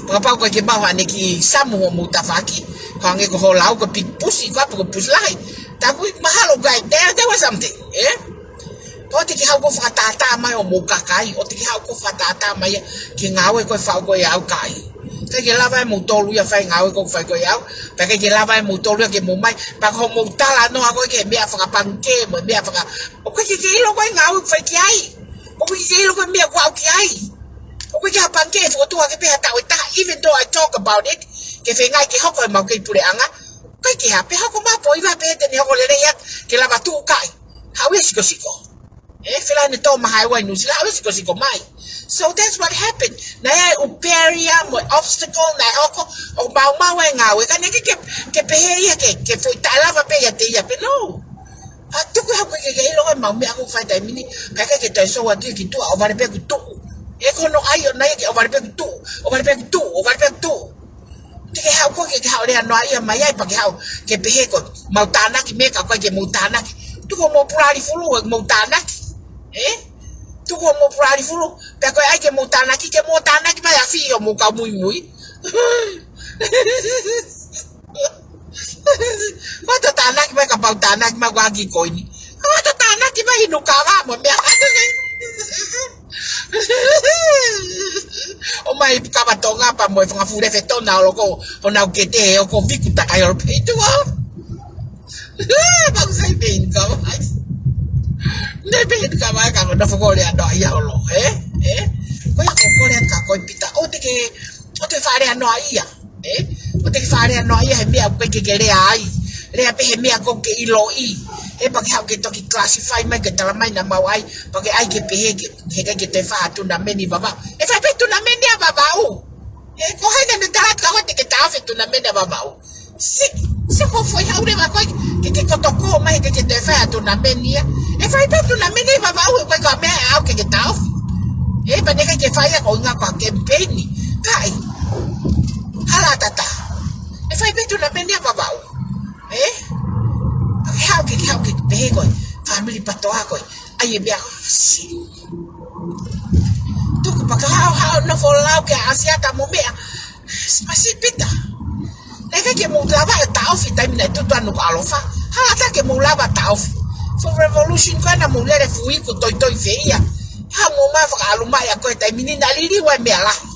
Pea kapau ko e ʻikai ke maʻu haʻane kiʻi samu hoʻomou tafaʻaki. Hangē ko hoʻo lau ko e big pusi, ko e ʻapi ko e pusi lahi. Taku mahalo kai, there, there was something. Ē? Pea ʻoua te ke haʻu koe ʻo fakatātā mai hoʻomou kakai, ʻoua te ke haʻu koe ʻo fakatātā mai ia ki he ngāue ko ē ʻe faʻu ko ē ʻe au kai. ʻIkai ke lava ʻe moutolu ia ʻo fai e ngāue ko ē ʻoku fai ko ē ʻe au, pea ʻikai ke lava ʻe moutolu ia ke mou mai, pea ko hoʻomou talanoa ko ē ki he meʻa fakapangikē, mo e meʻa faka-, ʻoku ʻikai ke ke ʻilo ko e ngāue ʻoku fai ki ai. ʻOku ʻikai ke ke ʻilo ko e meʻa ʻoku aʻu ki ai. ʻOku ʻikai ke ha pangikē ʻe fokotuʻu hake pē ha taʻu ʻe taha, even though I talk about it, ke feinga ke hoko ʻemau kei puleʻanga, ʻikai ke ha, pe hoko mai pō ʻi vā pe te ne hoko lelei atu, ke lava tuʻu kai. Haʻu ia ʻo sikosiko. Ē, fela ne tō maha e ua ʻi Nuʻusila, haʻu ia ʻo sikosiko mai. So that's what happened. Naʻe ʻi ai e ʻū barrier mo e obstacle naʻe hoko, ʻo maumau e ngāue, ka naʻe ʻikai ke, ke pehē ia ke, ke foʻi taʻe lava pē ʻiate ia pē, no. ʻA tuku haʻu ke, ke, ke ʻilo ko ʻemau meʻa ʻoku fai taimi ni, ka ʻikai ke toe sou atu ia ki tuʻa, ʻohovale pē ʻoku tuʻu. Ē ko hono ʻai ʻona ia ke ʻohovale pē ʻoku tuʻu, ʻohovale pē ʻoku tuʻu, ʻohovale pē ʻoku tuʻu. Te ke haʻu koe ke, ke haʻu lea noaʻia mai ai, pea ke haʻu ke pehē ko ʻemau tānaki meʻa ka ʻoku ʻikai ke mou tānaki. Tuku hoʻomou pulali fulu, ʻo mou tānaki. Ē? Tuku hoʻomou pulali fulu, pea ko e ʻai ke mou tānaki, ke mou tānaki mai ʻa fē ʻo mou kau muimui. Ko e tānaki mai kapau tānaki mai ko e ʻaki ko eni. Ko e tānaki mai inu kava mo e meʻa. ʻOmai kava Tonga pea mo e fanga fuʻu lefe tona ʻo loko, ʻo nau kete, ʻo ko viku takai ʻo peitu ʻo. Pau sai pē inu kava. Ne pē inu kava ka ko e nofo ko e lea noaʻia holo, ē? Ē? Ko ia ʻoku ou kole atu kia koe Pita. ʻOua te ke, ʻoua te faʻa lea noaʻia. Ē? ʻOua te ke faʻa lea noaʻia he meʻa ʻoku ʻikai ke ke lea ai. Lea pē he meʻa ʻoku ke ʻiloʻi. Ē, pea ke haʻu ke toki classify mai ke talamai naʻa mau ʻai. Pea ke ʻai ke pehē ke, he ʻikai ke toe fai ha tunameni ʻa Vavaʻu. ʻE fai pē tunameni ʻa Vavaʻu. Ē, ko hai naʻa ne tala atu kia koe te ke taʻofi e tunameni ʻa Vavaʻu? Si, si ko fai hau leva koe, ke ke koto ko mai ke ke toe fai ʻa e tournament ia. ʻE fai pē tournament ia ʻi Vavaʻu, ʻe ʻikai ko ha meʻa ʻe ʻalu ke ke taʻofi. ʻE pea naʻe ʻikai ke fai ia ko e ʻuhinga ko ha campaign. Kai. Hala tata. ʻE fai pē tournament ia ʻi Vavaʻu. ʻE? Pea ke haʻu ke, ke haʻu ke pehē koe. Family PATOA koe. ʻAi e meʻa ko e si. Tuku pea ke haʻu, haʻu nofo lau ke ʻasi ata mo meʻa. Masiʻi Pita. Naʻe ʻikai ke mou lava ʻo taʻofi taimi naʻe tutu ʻa Nukuʻalofa. Hala tata ke mou lava taʻofi. Fuʻu revolution ko ena mou lele fuʻu iku toitoi fē ia. Haʻu mo ʻomai fakaʻalu mai ʻa koe taimi ni naʻe liliu e meʻa lahi.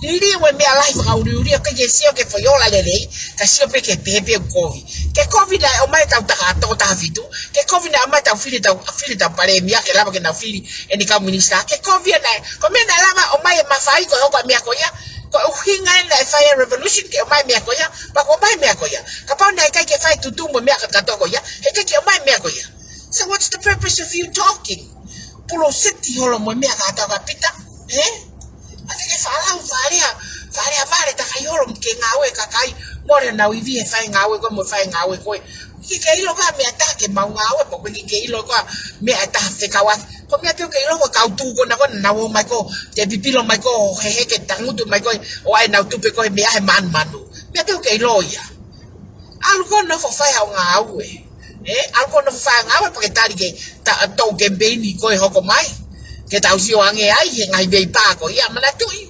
Liliu e meʻa lahi fakaʻuliʻuli ʻo ʻikai ke sio ke foʻi ola lelei. Ka sio pē ke pehē pē ʻoku kovi. Ke kovi naʻe ʻomai ʻetau taka toko taha fitu. Ke kovi naʻe ʻomai ʻetau fili ʻetau, fili ʻetau palēmia ke lava ke nau fili ʻene kau minisitā. Ke kovi ia naʻe, ko e meʻa naʻe lava ʻomai e mafai ko e hoko e meʻa ko ia. Ko e ʻuhinga ia naʻe fai e revolution ke ʻomai e meʻa ko ia. Pea kuo ʻomai e meʻa ko ia. Kapau naʻe ʻikai ke fai tutu mo e meʻa kātoa ko ia, heʻikai ke ʻomai e meʻa ko ia. So what's the purpose of you talking? Puloseti holo mo e meʻa kātoa ka Pita, ē? ʻA ke ke faʻa lau faʻa lea, faʻa lea vale takai holo ke ngāue kakai, mole nau ivi he fai ngāue ko ē mo e fai ngāue ko ē. Ke ke ʻilo ko e meʻa taha ke mau ngāue pē, ke ke ʻilo ko e meʻa taha fekauʻaki. Ko e meʻa pē ʻoku ke ʻilo ko e kau tuʻu ko ena ko ē naʻa nau ō mai ko ē, te pipilo mai ko ē, he he ke tangutu mai ko ē, ʻo ʻai ʻenau tupe ko ē he meʻa he manumanu. Meʻa pē ʻoku ke ʻilo ia. ʻAlu ko ē nofo fai haʻo ngāue. Ē, ʻalu ko ē nofo fai haʻo ngāue pea ke tali ke ta, tau campaign ko ē hoko mai. Ke tau sio ange ai he ngaahi veipā ko ia manatuʻi.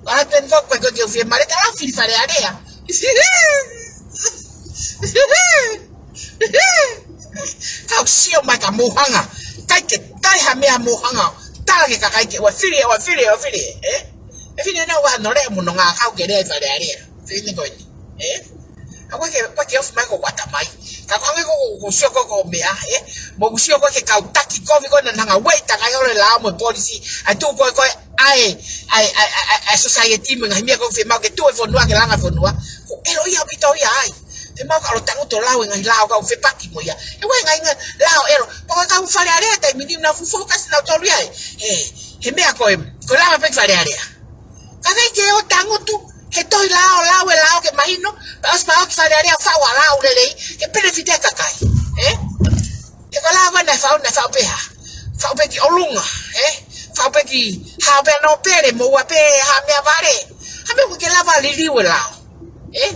Ua pē ko ē ko ē ke u fie male tala fili Fale Alea. Kau sio mai ka mou hanga. ʻIkai ke, ʻikai ha meʻa mou hanga. Tala ke kakai ke ua fili, ua fili, ua fili. Ē? ʻE fili na ua no le mo no ngā kau ke lea ʻi Fale Alea. Fili ko eni. Ē? ʻA ko ē ke, ko ē ke ofi mai ko kuata mai. Ka ko e hangē ko, ko, ko sio ko, ko e meʻa, ē? Mo ko sio ko ē ke kau taki kovi ko ē naʻa nau hanga ʻo ueʻi takai holo e lao mo e policy, ʻa e tuʻu ko ē ko ē, ʻa e, ʻa e, ʻa e, ʻa e, ʻa e society mo e ngaahi meʻa ko ē fiemaʻu ke tuʻu e fonua ke langa e fonua. Ko e ʻilo ia ʻaupito ia ai. Fiemaʻu ke ʻalu ʻo tangutu ʻo lau e ngaahi lao ka ʻoku fepaki mo ia. ʻE ua e ngaahi, ngaahi lao ʻelo. Pea ko e kau Fale Alea taimi ni naʻa nau fuʻu focus nautolu ia ē. Ē, he meʻa ko ē, ko e lava pē ki Fale Alea. Ka ʻikai ke ō tangutu, he tohi lao, lau e lao ke mahino, pea ʻosi pea ō ki Fale Alea ʻo faʻu ha lao lelei, ke benefit e kakai. Ē? He ko e lao ko ē naʻe faʻu, naʻe faʻu pē hā. Faʻu pē ki ʻolunga, ē? Faʻu pē ki hao pē nōpele, moua pē ha meʻavale. Ha meʻa ʻoku ke lava liliu e lao. Ē?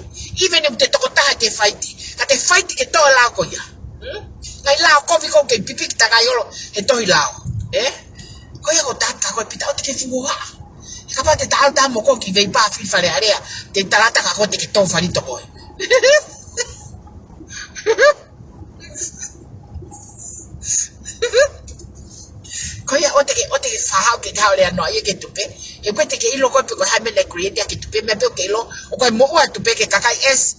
Even if te tokotaha te fight, ka te fight ke tō e lao ko ia. Hmm? Ngaahi lao kovi ko ē ke pipiki takai holo, he tohi lao. Ē? Ko ia ko e tata ko ē Pita ʻoua te ke fuoa. He kapau te ta ʻalu ta mo ko ē ki veipā fili Fale Alea, te ta lata ka ko ē te ke tō fali toko ē. Ko ia ʻoua te ke, ʻoua te ke faʻa haʻu ke ke haʻu ʻo lea noa ia ke tupe. He ʻoku ʻikai te ke ʻilo ko ē pe ko e hā e meʻa naʻe create ʻaki e tupe, meʻa pē ʻoku ke ʻilo, ʻoku ʻi ai e moʻua e tupe ke kakai ʻesi.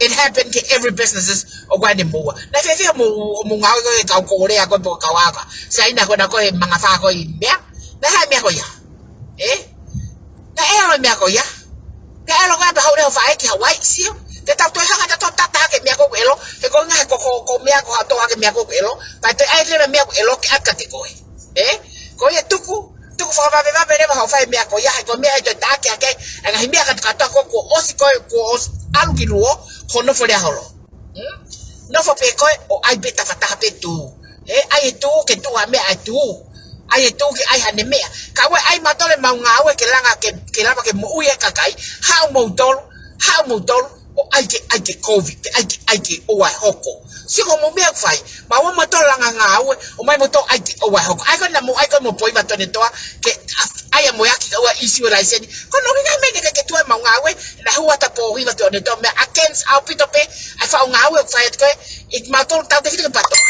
It happened to every businesses ʻoku ʻi ai ʻene moʻua. Naʻe fēfē hoʻomo, hoʻomo ngāue ko ē kau Kōlea ko ē pe ko e kau ʻAoka. Sai naʻa ko ena ko e mangafā ko ē ʻi meʻa. Naʻe hā e meʻa ko ia. Ē? Naʻe ʻelo e meʻa ko ia. Naʻe ʻelo ko ē pea haʻu leva hoʻo faʻē ki Hawaii, sio. Te tau toe hanga ʻo tō tata hake e meʻa ko ē ʻoku ʻelo. He ko e ʻuhinga he ko, ko, ko e meʻa ko ē ʻoku tō hake e meʻa ko ē ʻoku ʻelo. Pea toe ʻai leva e meʻa ʻoku ʻelo ke ʻai kiate koe. Ē? Ko ia tuku, tuku fakavavevave leva hoʻo fai e meʻa ko ia, he ko e meʻa ʻe toe taʻaki hake ai e ngaahi meʻa kātoa ko ē kuo ʻosi ko ē, kuo ʻosi ʻalu ki luo, ko hoʻo nofo lea holo. Hmm? Nofo pē koe ʻo ʻai pē tafataha pē tuʻu. Ē, ʻai e tuʻu ke tuʻu ha meʻa ʻa e tuʻu. ʻAi e tuʻu ke ʻai haʻane meʻa. Ka ʻoua ʻe ʻai mautolu ʻemau ngāue ke langa ke, ke lava ke moʻui e kakai. Haʻu moutolu, haʻu moutolu. ʻO ʻai ke, ʻai ke kovi, ke ʻai ke, ʻai ke ʻoua ʻe hoko. Sio ko e meʻa ʻoku fai, mau ō mautolu langa ngāue, ʻomai mautolu ʻai ke ʻoua ʻe hoko. ʻAi ko ē naʻa mou ʻai ko ē mo Poiva Tuʻiʻonetoa, ke ʻai ʻa Moeaki ka ʻoua ʻe ʻisi e laiseni. Ko hono ʻuhinga e meʻa naʻe ʻikai ke tuʻu ai ʻemau ngāue, naʻe hū atu Poiva Tuʻiʻonetoa meʻa against ʻaupito pē, ʻa e faʻu ngāue ʻoku fai atu ko ē, ʻi he mautolu tautefito ki he PATOA.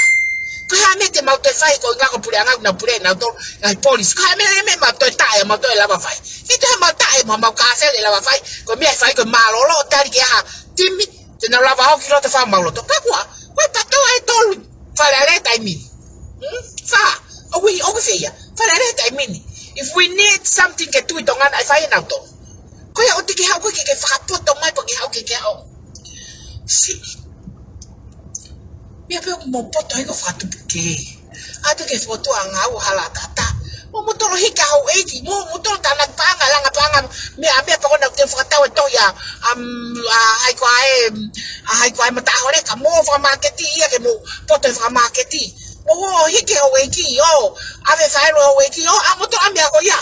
Ko e hā e meʻa te mau toe fai, ko e ʻuhinga ko e puleʻanga ʻoku nau pule ʻe nautolu, ngaahi police. Ko e hā e meʻa, meʻa mau toe taʻe, mau toe lava fai. Ke toe mau taʻe, mau, mau kāsele lava fai, ko e meʻa ʻe fai, ko e mālōlō, tali ke ʻai ha timi, te nau lava ō ki loto faʻu mau loto. Pea kuo, ko e PATOA ʻe tolu, Fale Alea taimi ni. Hmm? Fā, ʻoku ʻi, ʻoku ʻi fē ia, Fale Alea taimi ni. If we need something ke tuʻu ʻi Tonga na ʻe fai ʻe nautolu. Ko ia ʻoua te ke haʻu ko ē ke, ke fakapoto mai pea ke haʻu ke, ke haʻu. Si. Meʻa pē ʻoku mou poto ai ko e fakatupu kē. ʻAtu ke fokotuʻu ha ngāue hala tata. Mo motolo hiki ʻa houʻeiki, mo motolo tānaki paʻanga, langa paʻanga, meʻa, meʻa pea ko ena te u fakatau e tohi ʻa, ʻa, ʻa hai koā e, ʻa hai koā e mataʻaho leka, mo fakamāketi ia ke mou poto e fakamāketi. Mo hiki houʻeiki, ʻo, ʻave faʻelu houʻeiki, ʻo, ʻa motolo ʻa meʻa ko ia.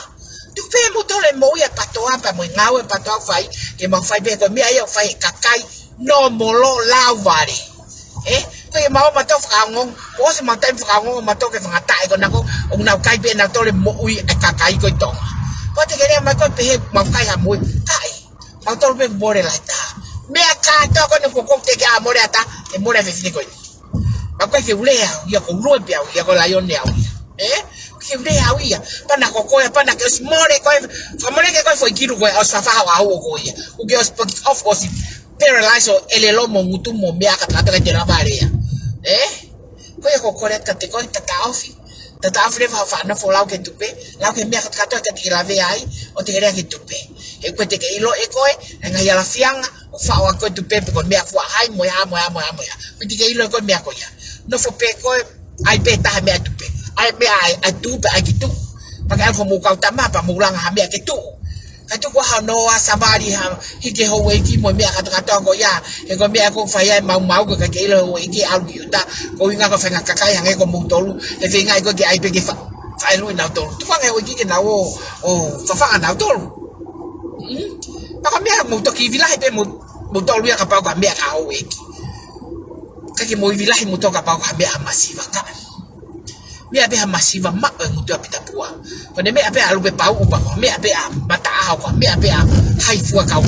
Tuku pē motolo e moʻui ʻa e PTOA pea mo e ngāue ʻa e PTOA ʻoku fai, ke mau fai pē ko e meʻa ia ʻoku fai ʻe he kakai nōmolo lauvale. ʻE, ko ia mau ō mautolu fakaongoongo, ʻosi mau taimi fakaongoongo mautolu ki he faʻahinga taʻe ko ena ko, ʻoku nau kai pē nautolu e moʻui ʻa e kakai ko ē ʻi Tonga. Ko e te ke lea mai ko e pehē mau kai ha moʻui, kai. Mautolu pē mole lahi taha. Meʻa kātoa ko ena ko ʻoku te ke ʻā mole ʻatā, ʻe mole ʻa e fefine ko eni. Mau kai ke u lea au ia, ko u lue pē au ia, ko e laione au ia. ʻE? Ke u lea au ia. Pana ko koe, pana ke ʻosi mole koe, fakamole ke koe foʻi kilu koe, ʻosi fafaha ʻaho ko ia. ʻOku ke ʻosi poki off, ʻosi paralyze ʻo ʻelelo mo ngutu mo meʻa kātoa, kātoa ʻikai te lava lea. ʻE? Ko ia ko e kole atu kiate koe, tataʻofi. Tataʻofi leva faʻa nofo lau ki he tupe, lau ki he meʻa kātoa, kātoa ʻikai te ke lavea ai, ʻo te ke lea ki he tupe. He ko e te ke ʻilo ʻe koe, ʻa e ngaahi ʻalafianga, ʻoku faʻo ʻaki koe tupe pe ko e meʻa fua hai, mo e hā, mo e hā, mo e hā, mo e hā. ʻOku ʻikai te ke ʻilo ʻe koe meʻa ko ia. Nofo pē koe, ʻai pē taha meʻa tupe. ʻAi meʻa ʻai, ʻai tupe, ʻai ki tuʻu. Pea ke ʻalu ko hoʻomou kau tama, pea mou langa ha meʻa ke tuʻu. Ka tuku ha noa savali ha, hiki houʻeiki mo e meʻa kātoa kātoa ko ia. He ko e meʻa ko ē ʻoku fai ai e maumau ko ē ʻikai ke ʻilo houʻeiki ʻalu ki ʻuta. Ko e ʻuhinga ko e faʻahinga kakai hangē ko moutolu. ʻE feinga ʻe koe ke ʻai pē ke fa, faʻelu ʻi nautolu. Tuku ange houʻeiki ke nau ō, ʻo fafanga nautolu. Mm. Pea ko e meʻa mou toki ivi lahi pē mou, moutolu ia kapau ko ha meʻa ki houʻeiki. ʻIkai ke mou ivi lahi moutolu kapau ko ha meʻa ha masiva ka. Meʻa pē ha masiva maʻu e ngutu ʻa Pita Pua. Ko ʻene meʻa pē ʻa Lupe Pau ʻupa ko ha meʻa pē ʻa Mataʻaho ko ha meʻa pē ʻa hai fua kau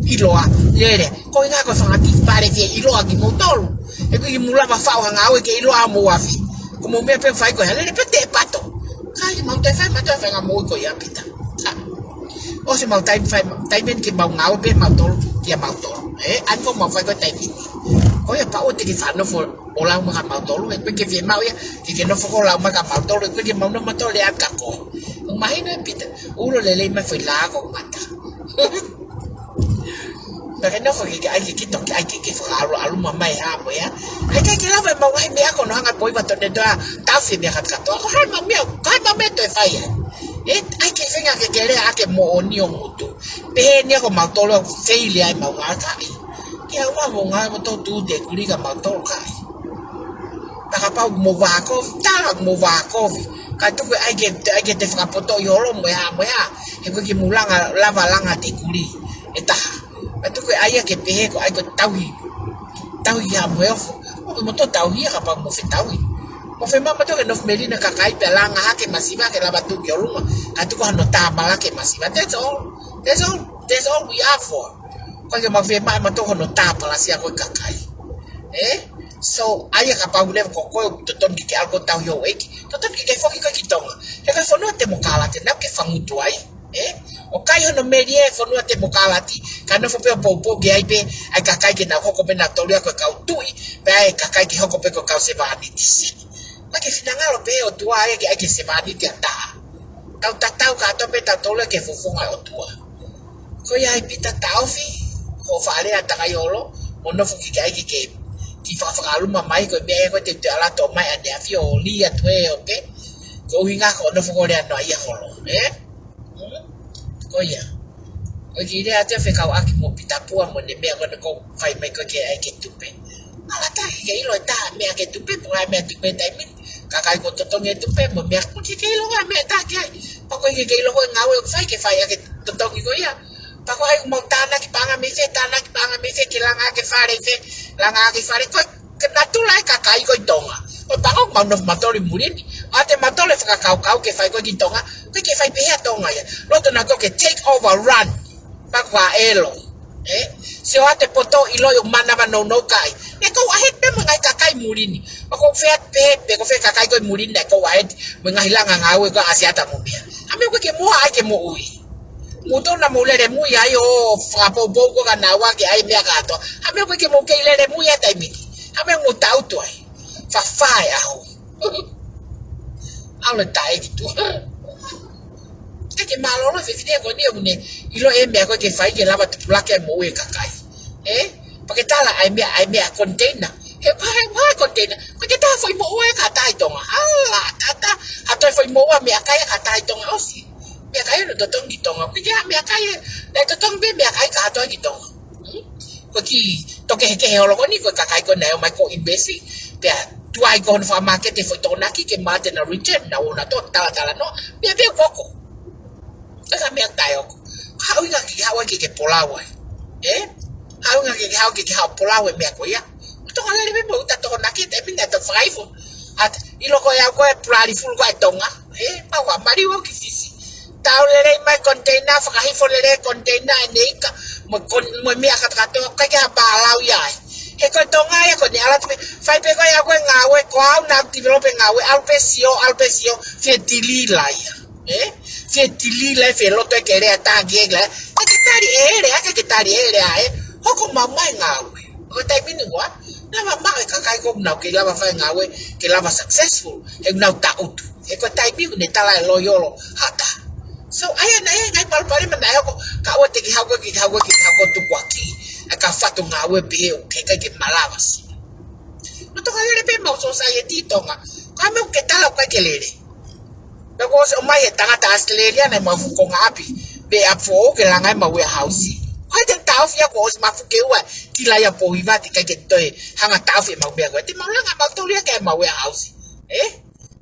ʻiloa. Lele. Ko e ʻuhinga ko e faʻahinga kiʻi pale ke ʻiloa kimoutolu. He ʻoku ʻikai ke mou lava faʻo ha ngāue ke ʻiloa hoʻomou afi. Ko hoʻomou meʻa pē fai ko e ha lele pē te pato. Ka ʻi mau te fai mautolu e faʻahinga moʻui ko ia Pita. Ka. ʻOsi mau taimi fai, taimi eni ke mau ngāue pē mautolu, kia mautolu. ʻE, ʻa eni ko ē mau fai ko e taimi ni. Ko ia pea ʻoua te ke faʻa nofo ʻo lau mai kia mautolu, ʻe ʻikai ke fiemaʻu ia, ke ke nofo ko ē ʻo lau mai kia mautolu, ʻe ʻikai ke mau nofo mautolu ʻo lea atu kia koe. ʻOku mahino ʻe Pita, ulo lelei mai foʻi lā ko mata. Pea ke nofo ke ke ʻai ke ke toki ʻai ke ke fakaʻaluʻalu mai hā mo ia. ʻAi ke ke lava ʻemau ngaahi meʻa ko hono hanga poi vato ne toa, tau fie meʻa kātoa kātoa. Ko hai ʻemau meʻa, ko hai ʻemau meʻa toe fai ai. ʻE, ʻai ke feinga ke ke lea ʻaki e moʻoni ʻo e ngutu. Pehē ni ia ko mautolu ʻoku feili ai ʻemau ngāue kai. Ke ʻalu ā mo ngāue mo tau tuʻu te kuli kia mautolu kai. Pea kapau mou vākovi, tala mou vākovi. Ka tuku ʻai ke, ʻai ke te fakapotoʻi holo mo e hā, mo e hā. He ʻoku ʻikai ke mou langa, lava langa te kuli. ʻE taha. Ka tuku ʻai ia ke pehē ko ʻai ko e tauhi. Tauhi hā mo e ofo. ʻOku mo tau tauhi ia kapau mo fetauhi. Mo femaʻu mautolu ke nofo melino e kakai pea langa hake masiva ke lava tuʻu ki ʻolunga. Ka tuku hano tāpala ke masiva. That's all. That's all. That's all we are for. ʻOku ʻikai ke mau fiemaʻu mautolu hono tāpalasia ko e kakai. ʻE? So, ʻai ia kapau leva ko koe, totonu ke ke ʻalu ko ē ʻo tauhi houʻeiki. Totonu ke ke foki ko ē ki Tonga. He ko e fonua temokalati, naʻa ke fangutu ai. ʻE? ʻOku ʻikai hono melie e fonua temokalati, ka nofo pē ʻo poupou ke ʻai pē, ʻa e kakai ke nau hoko pē nautolu ia ko e kau tuʻi, pea ʻai e kakai ke hoko pē ko e kau sevāniti. Siʻi. ʻOku ʻikai ke finangalo pē ʻOtua ia ke ʻai ke sevāniti ʻa taha. Tau tatau kātoa pē tautolu ia ki he fofonga ʻo e ʻOtua. Ko ia ai Pita taʻofi, ko e faʻa lea takai olo, mo nofo ke ke ʻai ke ke, ke fakafakaʻalu mai ko e meʻa ia ko ē te u te ala toʻo mai ʻaneafi ʻo lī atu ē ʻo pē, ko e ʻuhinga ko hoʻo nofo ko ē ʻo lea noa ia holo, ʻe? Hmm? Ko ia. ʻOku ou kiʻi lea atu ia fekauʻaki mo Pita Pua mo ʻene meʻa ko ena ʻoku fai mai ko ē ke ʻai ke tupe. Ala taha ke ʻilo e taha meʻa ke tupe, pea ko e meʻa tupe taimi ni. Kakai ʻoku totongi e tupe mo e meʻa, ʻoku ʻikai ke ʻilo ha meʻa taha ki ai. Pea ʻoku ʻikai ke ʻilo ko e ngāue ʻoku fai ke fai ʻaki e totongi ko ia. Pea ko hai ʻoku mau tānaki paʻanga mei fē, tānaki paʻanga mei fē, ke langa hake fale fē, langa hake fale. Ko e natula e kakai ko ē ʻi Tonga. Ko e pango ʻoku mau nofo mautolu ʻi muli ni. ʻOua te mautolu e fakakaukau ke fai ko ē ki Tonga. ʻOku ʻikai ke fai pehē ʻa Tonga ia. Loto nautolu ke take over, run. Pea ko e ʻelo. ʻE? Sio atu e poto ʻiloʻi ʻoku manava nounou kai. ʻE go ahead pē mo e ngaahi kakai muli ni. Pea ko fē pē, pe ko fē kakai ko ē muli ni, ʻe go ahead mo e ngaahi langa ngāue ko ē ʻa Siata mo meʻa. ʻA meʻa ʻoku ʻikai ke mou ʻai ke moʻui. Mou tonu naʻa mou lele mui ai ʻo fakapoupou ko ē kia naua ke ʻai meʻa kātoa. ʻA meʻa ʻoku ʻikai ke mou kei lele mui ai taimi ni. ʻA meʻa mou tautu ai. Fafae au. Au le tae ki tua. ʻIkai ke mālōlō e fefine ko eni ʻoku ne ʻilo e meʻa ko ē ke fai ke lava tupulaki e moʻui e kakai. ʻE? Pea ke tala ʻai meʻa, ʻai meʻa container. He ʻoku ʻikai, ʻoku ʻikai container. ʻOku ʻikai ke taha foʻi moʻua ʻe kātaki ʻi Tonga. Ala, kātaki ha toe foʻi moʻua Meʻakai ʻa kātaki Tonga ʻosi. Meʻakai ʻoku totongi ki Tonga. Ko e kiʻi meʻakai ē, naʻe totongi pē meʻakai kātoa ki Tonga. Hmm? Ko e kiʻi tō kehekehe holo ko eni, ko e kakai ko ē naʻe ō mai ko e invest. Pea tuai ko hono fakamāketi e foʻi Tokonaki ke maʻu ʻena return, naʻa nau ō ʻo talatala noa. Meʻa pē ʻoku hoko. Ka ko e meʻa taʻeʻoku. Ko e ʻuhinga ke ke haʻu ai ke ke polau ai. Ē? Ko e ʻuhinga ke ke haʻu ke ke haʻu ʻo polau e meʻa ko ia. Tonga lele pē mo uta Tokonaki he taimi naʻe toki fakaifo. ʻA ia, ʻilo ko e ʻaho ko ē pulali fulu ko ē Tonga. Ē, mau ʻa mali ʻo ki Fisi. Tau lelei mai container, fakahifo lelei container ʻene ika, mo kon-, mo e meʻa kātoa kātoa, ʻikai ke ha pālau ia ai. He ko e Tonga ia ko eni ʻalu atu pē, fai pē ko e ʻaho ko ē ngāue, ko au naʻa ku develop e ngāue, ʻalu pē sio, ʻalu pē sio, fie tilila ia. Ē? Fie tilila, fie loto ke lea taki e lea. Ke ke tali e lea, ke ke tali e lea, ē. Hoko mai e ngāue. Ko e taimi ni ua, lava maʻu e kakai ko ē ʻoku nau kei lava fai ngāue, ke lava successful, he ʻoku nau taʻutu. He ko e taimi ʻoku ne tala e loiolo, hata. So, ʻa ia naʻe, ngaahi palopalema naʻe hoko, ka ʻoua te ke haʻu koe, ke haʻu koe, ke haʻu koe ʻo tukuakiʻi ʻa e kau fatu ngāue pehē ʻoku ʻikai ke malava si. Mo Tonga lele pē mau society Tonga, ko e meʻa ʻoku ke tala ʻoku ʻikai ke lele. Pea kuo ʻosi ʻomai e tangata Australia naʻe mau fuʻu konga ʻapi, pē ʻapi foʻou ke langa ai ʻemau warehouse. Ko e te taʻofi ia kuo ʻosi mafu ke ua, kila ia pohi vati ʻikai ke toe hanga taʻofi ʻemau meʻa ko ē. Te mau langa mautolu ia ki heʻemau warehouse. Ē?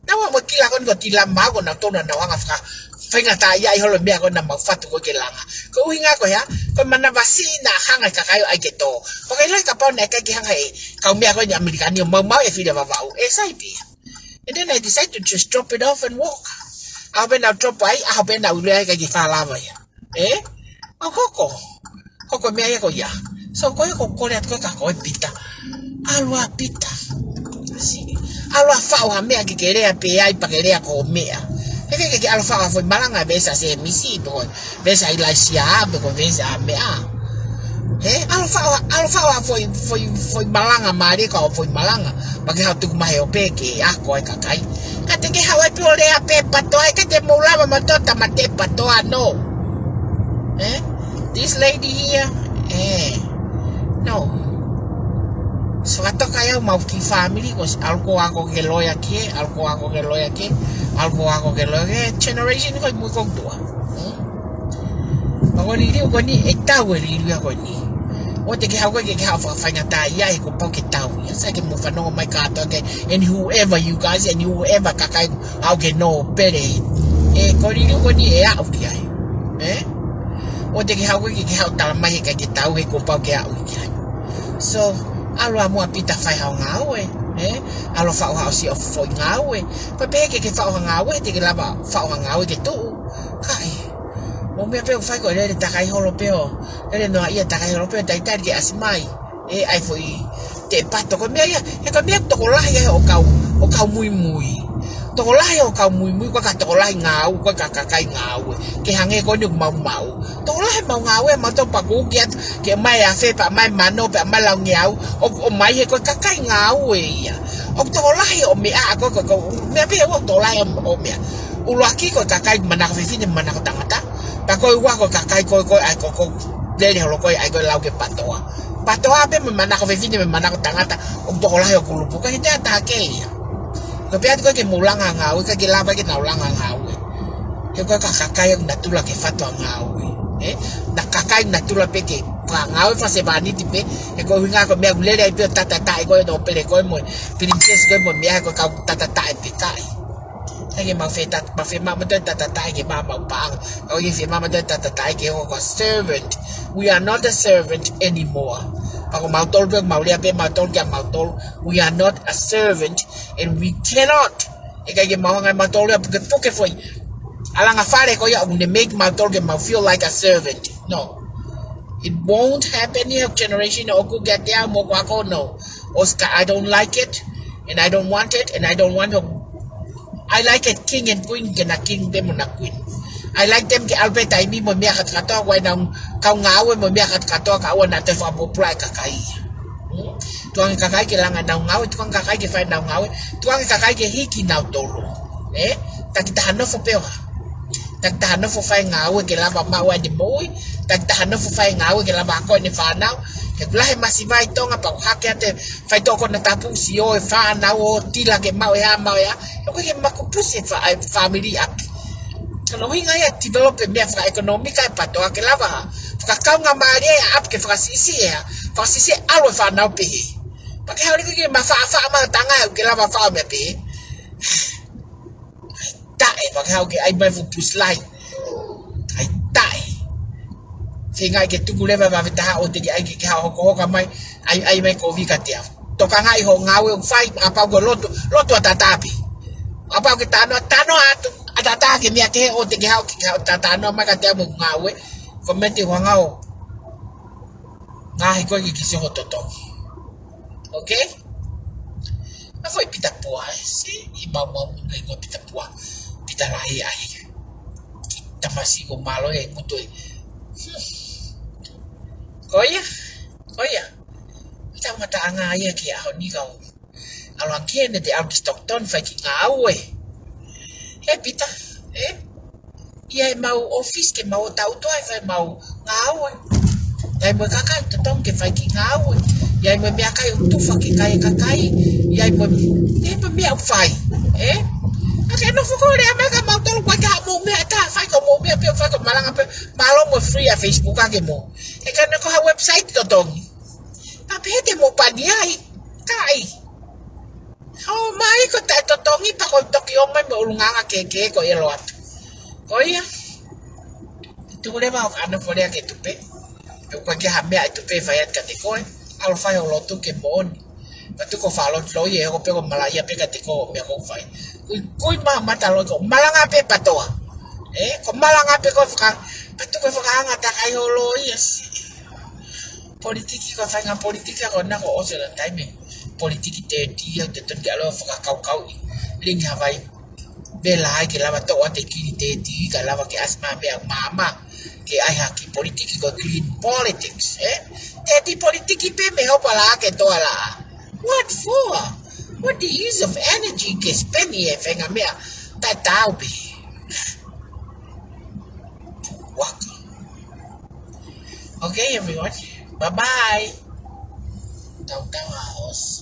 Naʻa mau kila ko eni ko e tila mau ko ē naʻa tau na naʻa hanga faka-, faingataʻaʻia ai holo meʻa ko ē naʻa mau fatu ko ē ke langa. Ko e ʻuhinga ko e hā, ko e manavasiʻi naʻa hanga e kakai ʻo ʻai ke tō. Ko e kaila kapau naʻe ʻikai ke hanga e kau meʻa ko eni ʻAmelika ni ʻo maumau e fili Vavaʻu. Ē sai pē ia. And then I decide to just drop it off and walk. ʻAho pē naʻa ku drop ai, ʻaho pē naʻa ku lea ai ʻikai ke fai lava ia. Ē? ʻO hoko. Hoko e meʻa ia ko ia. So ko e ko e kole atu ko ē kia koe Pita. ʻAlu ā Pita. Si. ʻAlu ā faʻu ha meʻa ke ke lea pē ai pea ke lea ko e meʻa. He ke ke ʻalu faʻu ha foʻi malanga veesi ʻa Sēmisi pe ko e veesi ʻa ʻIlaisiā pe ko e veesi ʻa meʻa. Ē? ʻAlu faʻu, ʻalu faʻu ha foʻi, foʻi, foʻi malanga mālie ko e foʻi malanga. Pea ke haʻu tuku mai ʻo pehē ke ako ai kakai. Ka te ke haʻu ai pē ʻo lea pē PATOA, ʻikai te mou lava mautolu ʻo tāmateʻi PATOA, no. Ē? This lady here, ē. No. So fakatoka ia ʻemau kiʻi family, ko e ʻalu ko ē ʻo ako ke loea ki hē, ʻalu ko ē ʻo ako ke loea ki hē, ʻalu ko ē ʻo ako ke loea ki hē, generation ko ē ʻi mui ko ē ʻoku tuʻa. Hmm? Pea ko e liliu ko eni, ʻe tau e liliu ia ko eni. ʻOua te ke haʻu koe ke ke haʻu fakafaingataʻaʻia he kuo pau ke tau ia. Sai ke mou fanongo mai kātoa ke, and whoever you guys, and whoever kakai ʻoku ke nōpele. Ē, ko e liliu ko eni ʻe aʻu ki ai. Ē? ʻOua te ke haʻu koe ke ke haʻu tala mai he ʻikai ke tau he kuo pau ke aʻu ki ai. So, ʻalu ā muʻa Pita fai haʻo ngāue. Ē? ʻAlu faʻu haʻo siʻi foʻi ngāue. Pea pehē ke ke faʻu ha ngāue, te ke lava faʻu ha ngāue ke tuʻu. Kae. Mo e meʻa pē ʻoku fai ko e lele takai holo pē ʻo, lele noaʻia takai holo pē ʻo talitali ke ʻasi mai. Ē, ʻai foʻi teʻepato ko e meʻa ia, he ko e meʻa tokolahi ia ʻo e kau, ʻo e kau muimui. Tokolahi ʻo e kau muimui, ko e ka tokolahi ngāue, ko e ka kakai ngāue. Ke hangē ko eni ʻoku mau maʻu. Tokolahi ʻemau ngāue, mau tau paku ki atu, ke ʻomai e afe, pea ʻomai e mano, pea ʻomai e laungeau, ʻo, ʻomai he ko e kakai ngāue ia. ʻOku tokolahi ʻo e meʻa, ko e, ko e, ko e, meʻa pē ʻoku tokolahi ʻo e, ʻo e meʻa. ʻUluaki ko e kakai manako fefine, manako tangata. Pea ko e ua ko e kakai ko ē, ko ē, ʻai ko ē, ko ē, lele holo ko ē, ʻai ko ē lau ke PATOA. PATOA pē mo e manako fefine mo e manako tangata, ʻoku tokolahi ʻo e kulupu, ʻikai ke te ʻatā ke ia. Ko e pehē atu ko ē ke mou langa ngāue, ʻikai ke lava ke nau langa ngāue. He ko e ka kakai ʻoku natula ke fatu ha ngāue. Ē? Ko e kakai natula pē ke fakangāue fakasevāniti pē, he ko e ʻuhinga ko e meʻa ʻoku lele ai pē ʻo tatataʻi ko ē nōpele ko ē mo e princess ko ē mo e meʻa he ko e kau tatataʻi pē kai. ʻIkai ke mau fie tat-, mau fiemaʻu mautolu tatataʻi ke maʻu ʻemau paʻanga. ʻIkai ke fiemaʻu mautolu tatataʻi ke hoko ko e servant. We are not a servant anymore. Pea ko mautolu pē, mau lea pē mautolu kia mautolu. We are not a servant and we cannot. ʻIkai ke mau hanga ʻe mautolu ia pukepuke foʻi ʻalanga fale ko ia ʻoku ne make mautolu ke mau feel like a servant. No. It won't happen here, generation ʻoku kiate au mo ko ako, no. ʻOsi ka, I don't like it, and I don't want it, and I don't want to. I like it king and queen ke na king pē mo na queen. I like them ke ʻalu pē taimi mo e meʻa kātoa kātoa, ʻoua ʻe nau kau ngāue mo e meʻa kātoa kātoa, kae ʻoua naʻa toe fakapōpula e kakai. Hmm? Tuku ange kakai ke langa ʻenau ngāue, tuku ange kakai ke fai ʻenau ngāue, tuku ange kakai ke hiki nautolu. Ē? Takitaha nofo pē ʻo hā. Takitaha nofo fai ngāue ke lava maʻu ai ʻene moʻui. Takitaha nofo fai ngāue ke lava ako ʻene fānau. He ʻoku lahi e masiva ʻi Tonga pea ʻoku hake atu e faitoʻo konatapu, sio e fānau ʻo tila ke maʻu e hā, maʻu e hā. He ʻoku ʻikai ke makupusi e fa-, e fāmili ʻapi. Ko hono ʻuhinga ia e develop e meʻa fakaʻekonōmika e PATOA ke lava fakakaungamālie e ʻapi ke fakasiʻisiʻi e hā, fakasiʻisiʻi e ʻalu e fānau pehē. Pea ke haʻu leva ke mafaʻafaʻa mai e tangata ʻoku ke lava faʻa meʻa pehē. Taʻe, pea ke haʻu ke ʻai mai fuʻu pusi lahi. ʻAi taʻe. Feingaʻi ke tuku leva e vave taha ʻo te ke ʻai ke, ke haʻu hokohoka mai, ʻai, ʻai mai kovi kiate au. Tokangaʻi hoʻo ngāue ʻoku fai, kapau ko e lotu, lotu ʻataʻatā pē. Kapau ke talanoa, talanoa atu, ʻataʻatā ke meʻa kehe ʻo te ke haʻu ke, ke haʻu talanoa mai kiate au mo e ngāue. Ko e meʻa te u hanga ʻo ngaohi koe ke ke sio ho totongi. Okay? ʻA foʻi Pita Pua, ē, sē, ʻi maumau ngai ko Pita Pua. Pita lahi ai. Tamasiʻi ko mālō e ngutu ē. Ko ia, ko ia. Pita mata anga ia ki he ʻaho ni kau. ʻAlu ange ʻene te ʻalu ki Stockton fai kiʻi ngāue. He Pita, ē? ʻI ai ʻemau ʻōfisi ke mau ō ʻo tautua ai fai ʻemau ngāue. ʻI ai mo e kakai totongi ke fai kiʻi ngāue. ʻI ai mo e meʻakai ʻoku tufa ke kai e kakai. ʻI ai mo e, ʻi ai mo e meʻa ʻoku fai. Ē? ʻA ke nofo ko e lea mai kia mautolu ʻoku ʻikai ke ʻi ai haʻamou meʻa ʻe taha fai, ko hoʻomou meʻa pē ʻoku fai ko malanga pē. Mālō mo e free ʻa Facebook ake mo. ʻE ka ne ko ha website totongi. Pea pehē te mou pani ai. Kai. ʻOmai ko e taʻetotongi pea ko e toki ō mai mo e ʻulungaanga kehekehe ko e ʻilo atu. Ko ia. Tuku leva hoʻo ʻano folea ki he tupe. Pe ko e hā ha meʻa ʻi he tupe ʻe fai atu kiate koe. ʻAlu fai hoʻo lotu ke moʻoni. Pea tuku hoʻo faʻa lotu loi ē, hoko pē ko e malaʻia pē kiate koe meʻa ʻoku fai. Kui, kui mā mata loi ko e malanga pē PATOA. Ē, ko e malanga pē ko e faka-, pea tuku e fakaanga takai hoʻo loi ē. Politiki ko e faʻahinga politiki ko ena kuo ʻosi e taimi. Politiki tētī ia te tonu ke ʻalu ʻo fakakaukauʻi. Lingi ha vai. Vela ai ke lava toʻo atu e kili tētī, kae lava ke ʻasi mai ha meʻa maama. Ke ʻai ha kiʻi politiki ko e clean politics, ē? Tētī politiki pē mei hopo ʻa laʻā ke toʻo ʻa laʻā. What for? What the use of energy ke spend e faʻahinga meʻa taʻetaau pē. Waka. Okay, everyone. Bye-bye. Tau tau a os.